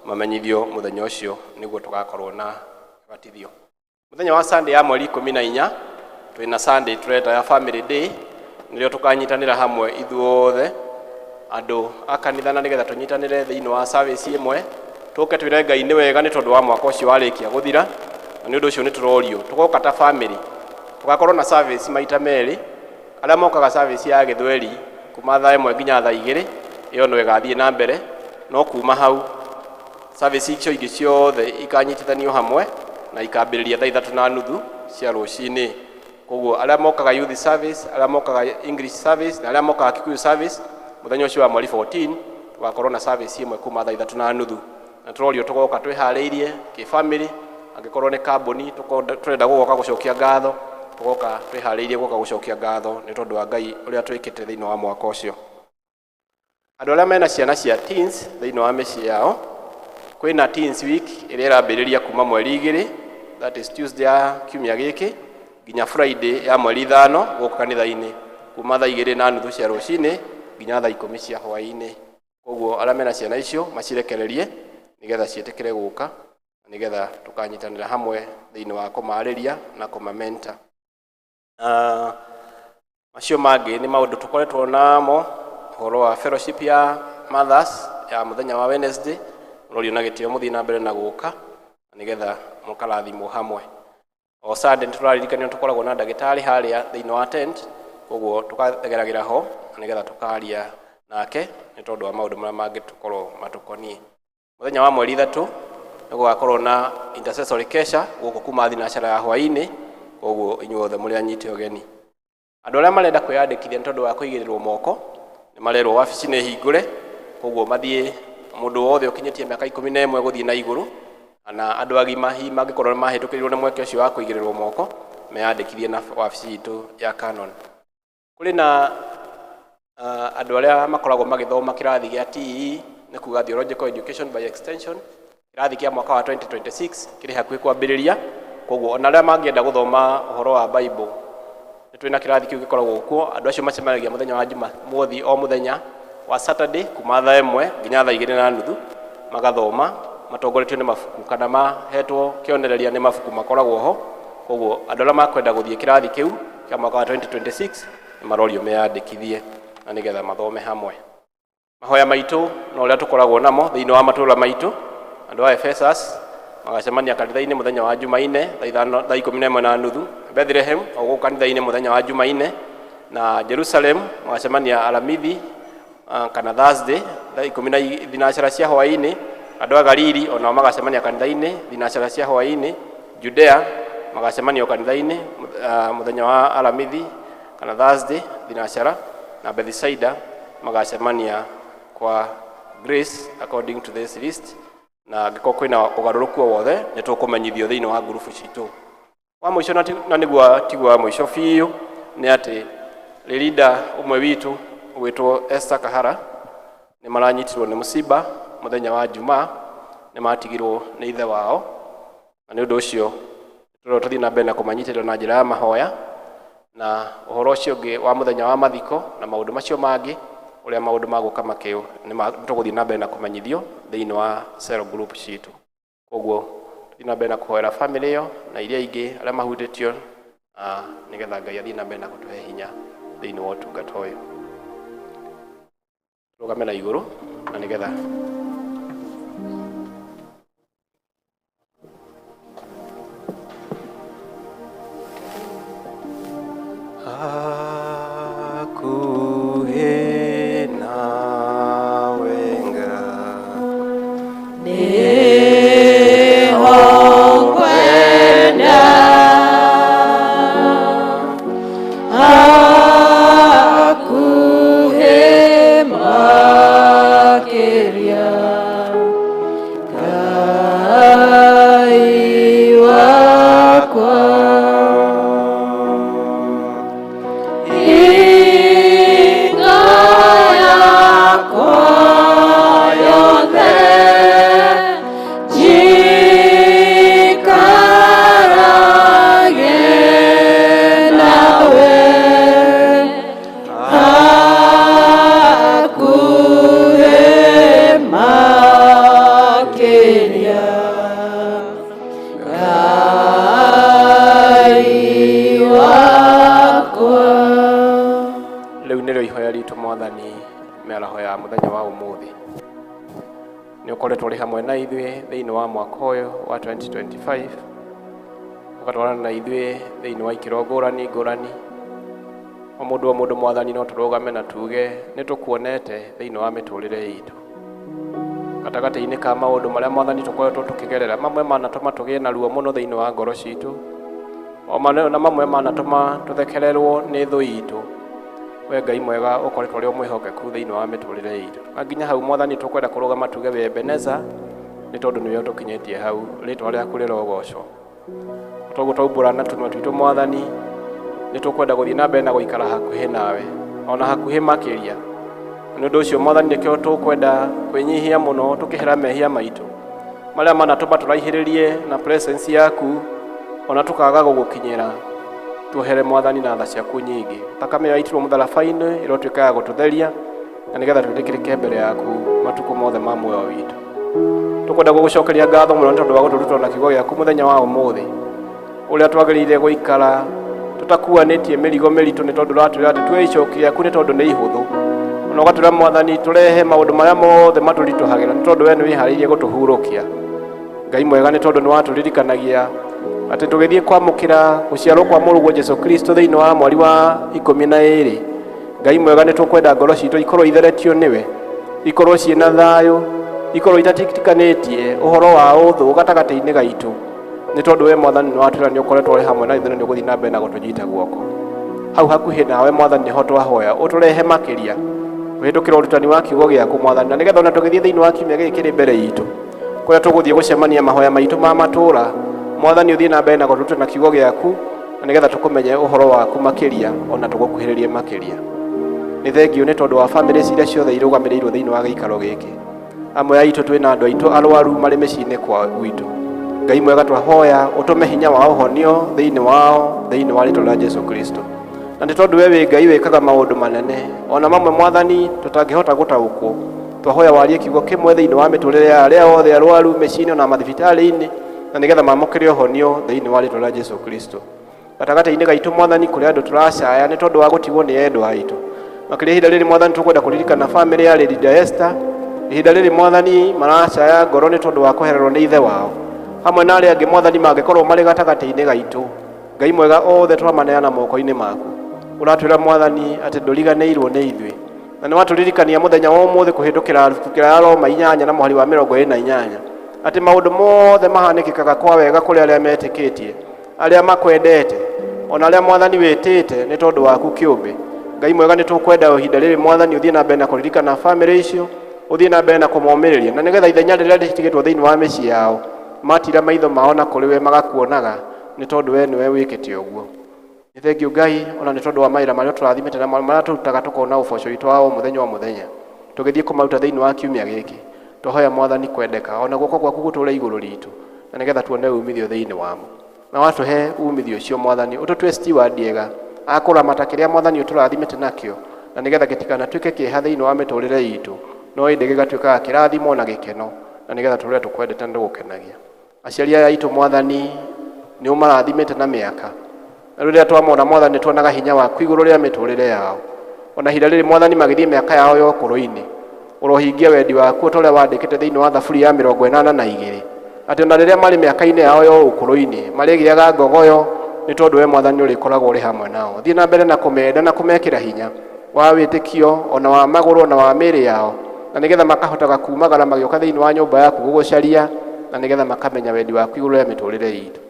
mamenyithio mũthenya ũcio nĩguo tũgakorwo na batithio. Mũthenya wa Sunday ya mweri 14 twĩna Sunday tũreta ya Family Day, nĩrĩo tũkanyitanĩra hamwe ithuothe andũ a kanitha na nĩgetha tũnyitanĩre thĩinĩ wa service ĩmwe, tũke twĩre Ngai nĩ wega nĩ tondũ wa mwaka ũcio warĩkia gũthira. Na nĩ ũndũ ũcio nĩ tũrorio tũgoka ta family, tũgakorwo na service maita merĩ. Arĩa mokaga service ya gĩthweri kuma thaa 1 nginya thaa 2, ĩyo no ĩgathiĩ na mbere, no kuma hau service icio ingĩ ciothe ikanyitithanio hamwe na ikambĩrĩria thaa 3:30 cia rũcinĩ. Koguo arĩa mokaga youth service, arĩa mokaga English service na arĩa mokaga Kikuyu service, mũthenya ũcio wa mweri 14 tũgakorwo na service ĩmwe kuma thaa 3:30. Na tũrorio tũgoka twĩharĩirie kĩ-family, angĩkorwo nĩ kambuni tũrenda gũgoka gũcokia ngatho, tũgoka twĩharĩirie gũka gũcokia ngatho nĩ tondũ wa Ngai ũrĩa twĩkĩte thĩinĩ wa mwaka ũcio. Andũ arĩa mena ciana cia teens thĩinĩ wa mĩciĩ yao, kwĩna Teens Week ĩrĩa ĩrambĩrĩria kuma mweri 2, that is Tuesday ya kiumia gĩkĩ nginya Friday ya mweri 5 gũkũ kanitha-inĩ kuma thaa 2:30 cia rũcinĩ nginya thaa 10 cia hwaĩ-inĩ. Koguo arĩa mena ciana icio macirekererie nĩgetha ciĩtĩkĩre gũka, nĩgetha tũkanyitanĩra hamwe thĩinĩ wa kũmarĩria na kũmamenta. Macio mangĩ nĩ maũndũ tũkoretwo namo, ũhoro wa fellowship ya mothers ya mũthenya wa Wednesday, mũrorio na gĩtĩo mũthiĩ na mbere na gũka nĩgetha mũkarathimwo hamwe. O Sunday nĩtũraririkanio tũkoragwo na ndagĩtarĩ harĩa thĩinĩ wa tent, koguo tũkageragĩra ho nĩgetha tũkaria nake nĩ tondũ wa maũndũ marĩa mangĩtũkorwo matũkoniĩ. Mũthenya wa mweri 3 nĩgũgakorwo na intercessory kesha gũkũ kuma thinacara ya hwaĩ-inĩ, koguo inyuothe mũrĩ anyite ũgeni. Andũ arĩa marenda kwĩyandĩkithia nĩ tondũ wa kũigĩrĩrwo moko nĩ marerwo wabici nĩ hingũre, koguo mathiĩ mũndũ wothe ũkinyĩtie mĩaka 11 gũthiĩ na igũrũ, kana andũ agima hihi mangĩkorwo nĩ mahĩtũkĩirwo nĩ mweke ũcio wa kũigĩrĩrwo moko meyandĩkithie na wabici itũ ya Canon. Kũrĩ na andũ arĩa makoragwo magĩthoma kĩrathi gĩa TEE, nĩ kuga Theological Education by Extension, kĩrathi kĩa mwaka wa 2026 kĩrĩ hakuhĩ kwambĩrĩria. Koguo ona arĩa mangĩenda gũthoma ũhoro wa Bible, nĩ twĩna kĩrathi kĩu gĩkoragwo kuo. Andũ acio macemanagia mũthenya wa Jumamothi o mũthenya wa Saturday kuma thaa 1 nginya thaa 2:30, magathoma matongoretio nĩ mabuku kana mahetwo kĩonereria nĩ mabuku makoragwo ho. Koguo andũ arĩa makwenda gũthiĩ kĩrathi kĩu kĩa mwaka wa 2026 nĩ marorio meyandĩkithie na nĩgetha mathome hamwe. Mahoya maitũ no ũrĩa tũkoragwo namo thĩinĩ wa matũũra maitũ, andũ a Ephesus magacemania kanitha-inĩ mũthenya wa Jumaine thaa 11:30, Bethlehem o gũkũ kanitha-inĩ mũthenya wa Jumaine, na Jerusalem magacemania Alamithi kana Thursday thaa ikũmi na thinacara cia hwaĩ-inĩ. Andũ a Galili onao magacemania kanitha-inĩ thinacara cia hwaĩ-inĩ. Judea magacemania o kanitha-inĩ mũthenya wa Alamithi kana Thursday thinacara, na Bethsaida magacemania kwa Grace according to this list. Na angĩkorwo kwĩna ũgarũrũku o wothe nĩ tũkũmenyithio thĩinĩ wa ngurubu citũ. Wa mũico na nĩguo tiguo wa mũico biũ nĩ atĩ leader ũmwe witũ ũgwĩtwo Esther Kahara nĩ maranyitirwo nĩ mũciba mũthenya wa Jumaa, nĩ matigirwo nĩ ithe wao, na nĩ ũndũ ũcio tũrĩa tũthiĩ na mbere na kũmanyitĩrĩra na njĩra ya mahoya. Na ũhoro ũcio ũngĩ wa mũthenya wa mathiko na maũndũ macio mangĩ, ũrĩa maũndũ magũka makĩũ, nĩ tũgũthiĩ na mbere na kũmenyithio thĩinĩ wa cell group citũ. Koguo tũthiĩ na mbere na kũhoera family ĩyo na iria ingĩ arĩa mahutĩtio, nĩgetha Ngai athiĩ na mbere na gũtũhe hinya thĩinĩ wa ũtungata ũyũ. Tũrũgame na igũrũ na nĩgetha hakuhĩ nawe Ngai. Nĩho Rĩu nĩrĩo ihoya ritũ Mwathani mĩaraho ya mũthenya wa ũmũthĩ. Nĩ ũkoretwo ũrĩ hamwe na ithuĩ thĩinĩ wa mwaka ũyũ wa 2025, ũgatwarana na ithuĩ thĩinĩ wa ikĩro ngũrani ngũrani. O mũndũ o mũndũ Mwathani no tũrũgame na tuge nĩ tũkuonete thĩinĩ wa mĩtũrĩre itũ. Gatagatĩ-inĩ ka maũndũ marĩa Mwathani tũkoretwo tũkĩgerera, mamwe manatũma tũgĩe na ruo mũno thĩinĩ wa ngoro citũ, o na mamwe manatũma tũthekererwo nĩ thũ itũ. We Ngai mwega ũkoretwo ũrĩ o mwĩhokeku thĩinĩ wa mĩtũrĩre itũ. Na nginya hau Mwathani tũkwenda kũrũgama tuge wĩ Ebeneza, nĩ tondũ nĩwe ũtũkinyĩtie hau, rĩtwa rĩaku rĩrogocwo. Toguo twaumbũra na tũnua twitũ Mwathani, nĩ tũkwenda gũthiĩ na mbere na gũikara hakuhĩ nawe, ona hakuhĩ makĩria. Nĩ ũndũ ũcio Mwathani nĩkĩo tũkwenda kwĩnyihia mũno tũkĩhera mehia maitũ marĩa manatũma tũraihĩrĩrie na presence yaku, ona tũkaga gũgũkinyĩra. Tuohere Mwathani na tha ciaku nyingĩ. Thakame ĩyo yaitirwo mũtharaba-inĩ ĩrotuĩka ya gũtũtheria, na nĩgetha twĩtĩkĩrĩke mbere yaku matukũ mothe ma muoyo witũ. Tũkwenda gũgũcokeria ngatho mũno nĩ tondũ wa gũtũruta na kiugo gĩaku mũthenya wa ũmũthĩ, ũrĩa twagĩrĩire gũikara tũtakuanĩtie mĩrigo mĩritũ, nĩ tondũ ũratwĩra atĩ tuoe icoki rĩaku nĩ tondũ nĩ ihũthũ. Ona ũgatwĩra Mwathani tũrehe maũndũ marĩa mothe matũritũhagĩra, nĩ tondũ we nĩ wĩharĩirie gũtũhurũkia. Ngai mwega, nĩ tondũ nĩ watũririkanagia atĩ tũgĩthiĩ kwamũkĩra gũciarwo kwa mũrũguo Jesu Kristo thĩinĩ wa mweri wa 12. Ngai mwega, nĩ tũkwenda ngoro citũ ikorwo itheretio nĩwe, ikorwo ciĩna thayũ, ikorwo itatitikanĩtie ũhoro wa ũthũ gatagatĩ-inĩ gaitũ, nĩ tondũ we Mwathani nĩ watwĩra nĩ ũkoretwo ũrĩ hamwe na ithuĩ na nĩ ũgũthiĩ na mbere na gũtũnyita guoko. Hau hakuhĩ nawe Mwathani nĩho twahoya ũtũrehe makĩria kũhĩtũkĩra ũrutani wa kiugo gĩaku Mwathani, na nĩgetha ona tũgĩthiĩ thĩinĩ wa kiumia gĩkĩ kĩrĩ mbere itũ, kũrĩa tũgũthiĩ gũcemania mahoya maitũ ma matũũra, Mwathani ũthiĩ na mbere na gũtũruta na kiugo gĩaku, na nĩgetha tũkũmenye ũhoro waku makĩria, ona tũgũkuhĩrĩrie makĩria. Nĩ thengiũ nĩ tondũ wa bamĩrĩ iria ciothe irũgamĩrĩirwo thĩinĩ wa gĩikaro gĩkĩ. Amwe aitũ twĩna andũ aitũ arwaru marĩ mĩciĩ-inĩ kwa gwitũ. Ngai mwega, twahoya ũtũme hinya wa ũhonio thĩinĩ wao, thĩinĩ wa rĩtwa rĩa Jesu Kristo. Na nĩ tondũ we wĩ Ngai wĩkaga maũndũ manene, ona mamwe Mwathani tũtangĩhota gũtaũkwo, twahoya warie kiugo kĩmwe thĩinĩ wa mĩtũrĩre ya arĩa othe arwaru mĩciĩ-inĩ ona mathibitarĩ-inĩ, na nĩgetha mamũkĩre ũhonio thĩinĩ wa rĩtwa rĩa Jesu Kristo. Gatagatĩ-inĩ gaitũ Mwathani kũrĩ andũ tũracaya nĩ tondũ wa gũtigwo nĩ endwa aitũ. Makĩria ihinda rĩrĩ Mwathani tũkwenda kũririkana bamĩrĩ ya Lady Esther. Ihinda rĩrĩ Mwathani maracaya ngoro nĩ tondũ wa kwehererwo nĩ ithe wao, hamwe na arĩa angĩ Mwathani mangĩkorwo marĩ gatagatĩ-inĩ gaitũ. Ngai mwega, othe twamaneana moko-inĩ maku. Ũratwĩra Mwathani atĩ ndũriganĩirwo nĩ ithuĩ, na nĩ watũririkania mũthenya wa ũmũthĩ kũhĩtũkĩra ibuku rĩa Roma 8 na mũhari wa 28, atĩ maũndũ mothe mahanĩkĩkaga kwa wega kũrĩ arĩa metĩkĩtie, arĩa makwendete, ona arĩa Mwathani wĩtĩte nĩ tondũ waku kĩũmbe. Ngai mwega, nĩ tũkwenda ihinda rĩrĩ Mwathani ũthiĩ na mbere na kũririkana bamĩrĩ icio, ũthiĩ na mbere na kũmomĩrĩria, na nĩgetha ithenya rĩrĩa rĩtigĩtwo thĩinĩ wa mĩciĩ yao matira maitho mao na kũrĩ we magakuonaga, nĩ tondũ we nĩwe wĩkĩte ũguo. Nĩ thengiũ Ngai, ona nĩ tondũ wa mawĩra marĩa tũrathimĩte na marĩa tũrutaga tũkona ũboco witũ wa o mũthenya o mũthenya, tũgĩthiĩ kũmaruta thĩinĩ wa kiumia gĩkĩ, twahoya Mwathani kwendeka ona guoko gwaku gũtũũre igũrũ ritũ, na nĩgetha tuone umithio thĩinĩ wamo. Na watũhe umithio ũcio Mwathani, ũtũtue steward ega a kũramata kĩrĩa Mwathani ũtũrathimĩte nakĩo, na nĩgetha gĩtikanatuĩke kĩeha thĩinĩ wa mĩtũrĩre itũ, no ĩndĩ gĩgatuĩkaga kĩrathimo na gĩkeno, na nĩgetha tũrĩre tũkwendete na tũgũkenagia. Aciari aya aitũ Mwathani nĩ ũmarathimĩte na mĩaka, na rĩrĩa twamona Mwathani nĩ tuonaga hinya waku igũrũ rĩa mĩtũrĩre yao. Ona ihinda rĩrĩ Mwathani magĩthiĩ mĩaka yao ya ũkũrũ-inĩ, ũrohingia wendi waku ta ũrĩa wandĩkĩte thĩinĩ wa Thaburi ya 82, atĩ ona rĩrĩa marĩ mĩaka-inĩ yao ya ũkũrũ-inĩ marĩgĩaga ngogoyo, nĩ tondũ we Mwathani ũrĩkoragwo ũrĩ hamwe nao. Thiĩ na mbere na kũmenda na kũmekĩra hinya wa wĩtĩkio, ona wa magũrũ, ona wa mĩĩrĩ yao, na nĩgetha makahotaga kumagara magĩũka thĩinĩ wa nyũmba yaku gũgũcaria, na nĩgetha makamenya wendi waku igũrũ rĩa mĩtũrĩre itũ.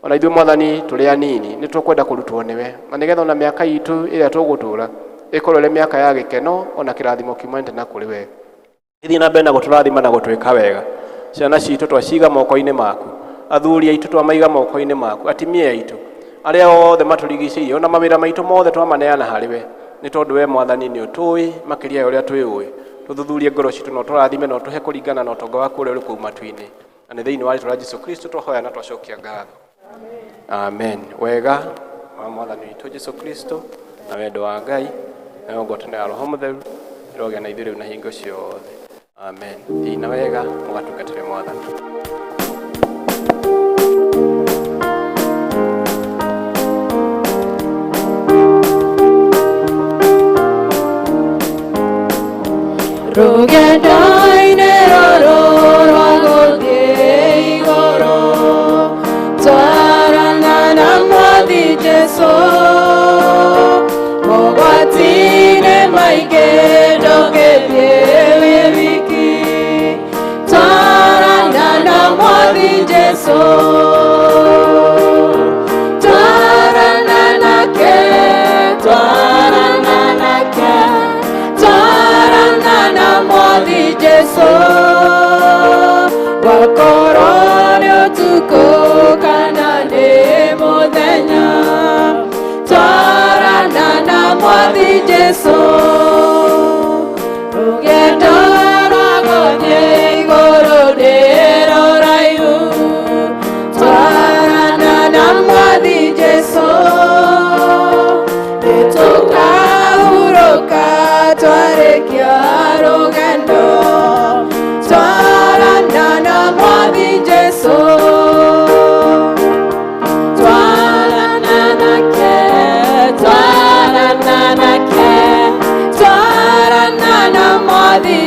Ona ithuĩ Mwathani tũrĩ anini nĩ tũkwenda kũrutwo nĩwe, na nĩgetha ona mĩaka itũ ĩrĩa tũgũtũra ĩkorwo ĩrĩ mĩaka ya gĩkeno ona kĩrathimo kiumanĩte na kũrĩ we. Thiĩ na mbere na gũtũrathima na gũtwĩka wega. Ciana citũ twaciga moko-inĩ maku, athuri aitũ twamaiga moko-inĩ maku, atimia aitũ, arĩa othe matũrigicĩirie, ona mawĩra maitũ mothe twamaneana harĩ we, nĩ tondũ we Mwathani nĩ ũtũĩ makĩria ya ũrĩa twĩũĩ. Tũthuthurie ngoro citũ na ũtũrathime na ũtũhe kũringana na ũtonga waku ũrĩa ũrĩ kũu matu-inĩ. Na nĩ thĩinĩ wa rĩtwa rĩa Jesu Kristo twahoya na twacokia ngatho. Amen. Wega wa Mwathani witũ Jesu Kristo na wendo wa Ngai nayo ngwatanĩro ya Roho Mũtheru ĩrogĩa na ithuĩ rĩu na hingo ciothe. Amen. Thiĩi na wega mũgatungatĩre Mwathani. Rũgendo-inĩ rũrũ rwa gũthiĩ igũrũ, twarana na Mwathi Jesũ. Mogwati-inĩ maingĩ ndũngĩthiĩ wĩ wiki, twarana na Mwathi Jesũ. Twarana nake, twarana nake, twarana na Mwathi Jesũ. Wakorwo nĩ ũtukũ kana nĩ mũthenya, twarana na Mwathi Jesũ. Rũgendo rwa gũthiĩ igũrũ nĩ rũraihu, twarana na Mwathi Jesũ. Nĩtũkahurũka twarĩkia rũgendo, twarana na Mwathi Jesũ. Twarana nake, twarana nake, twarana na Mwathi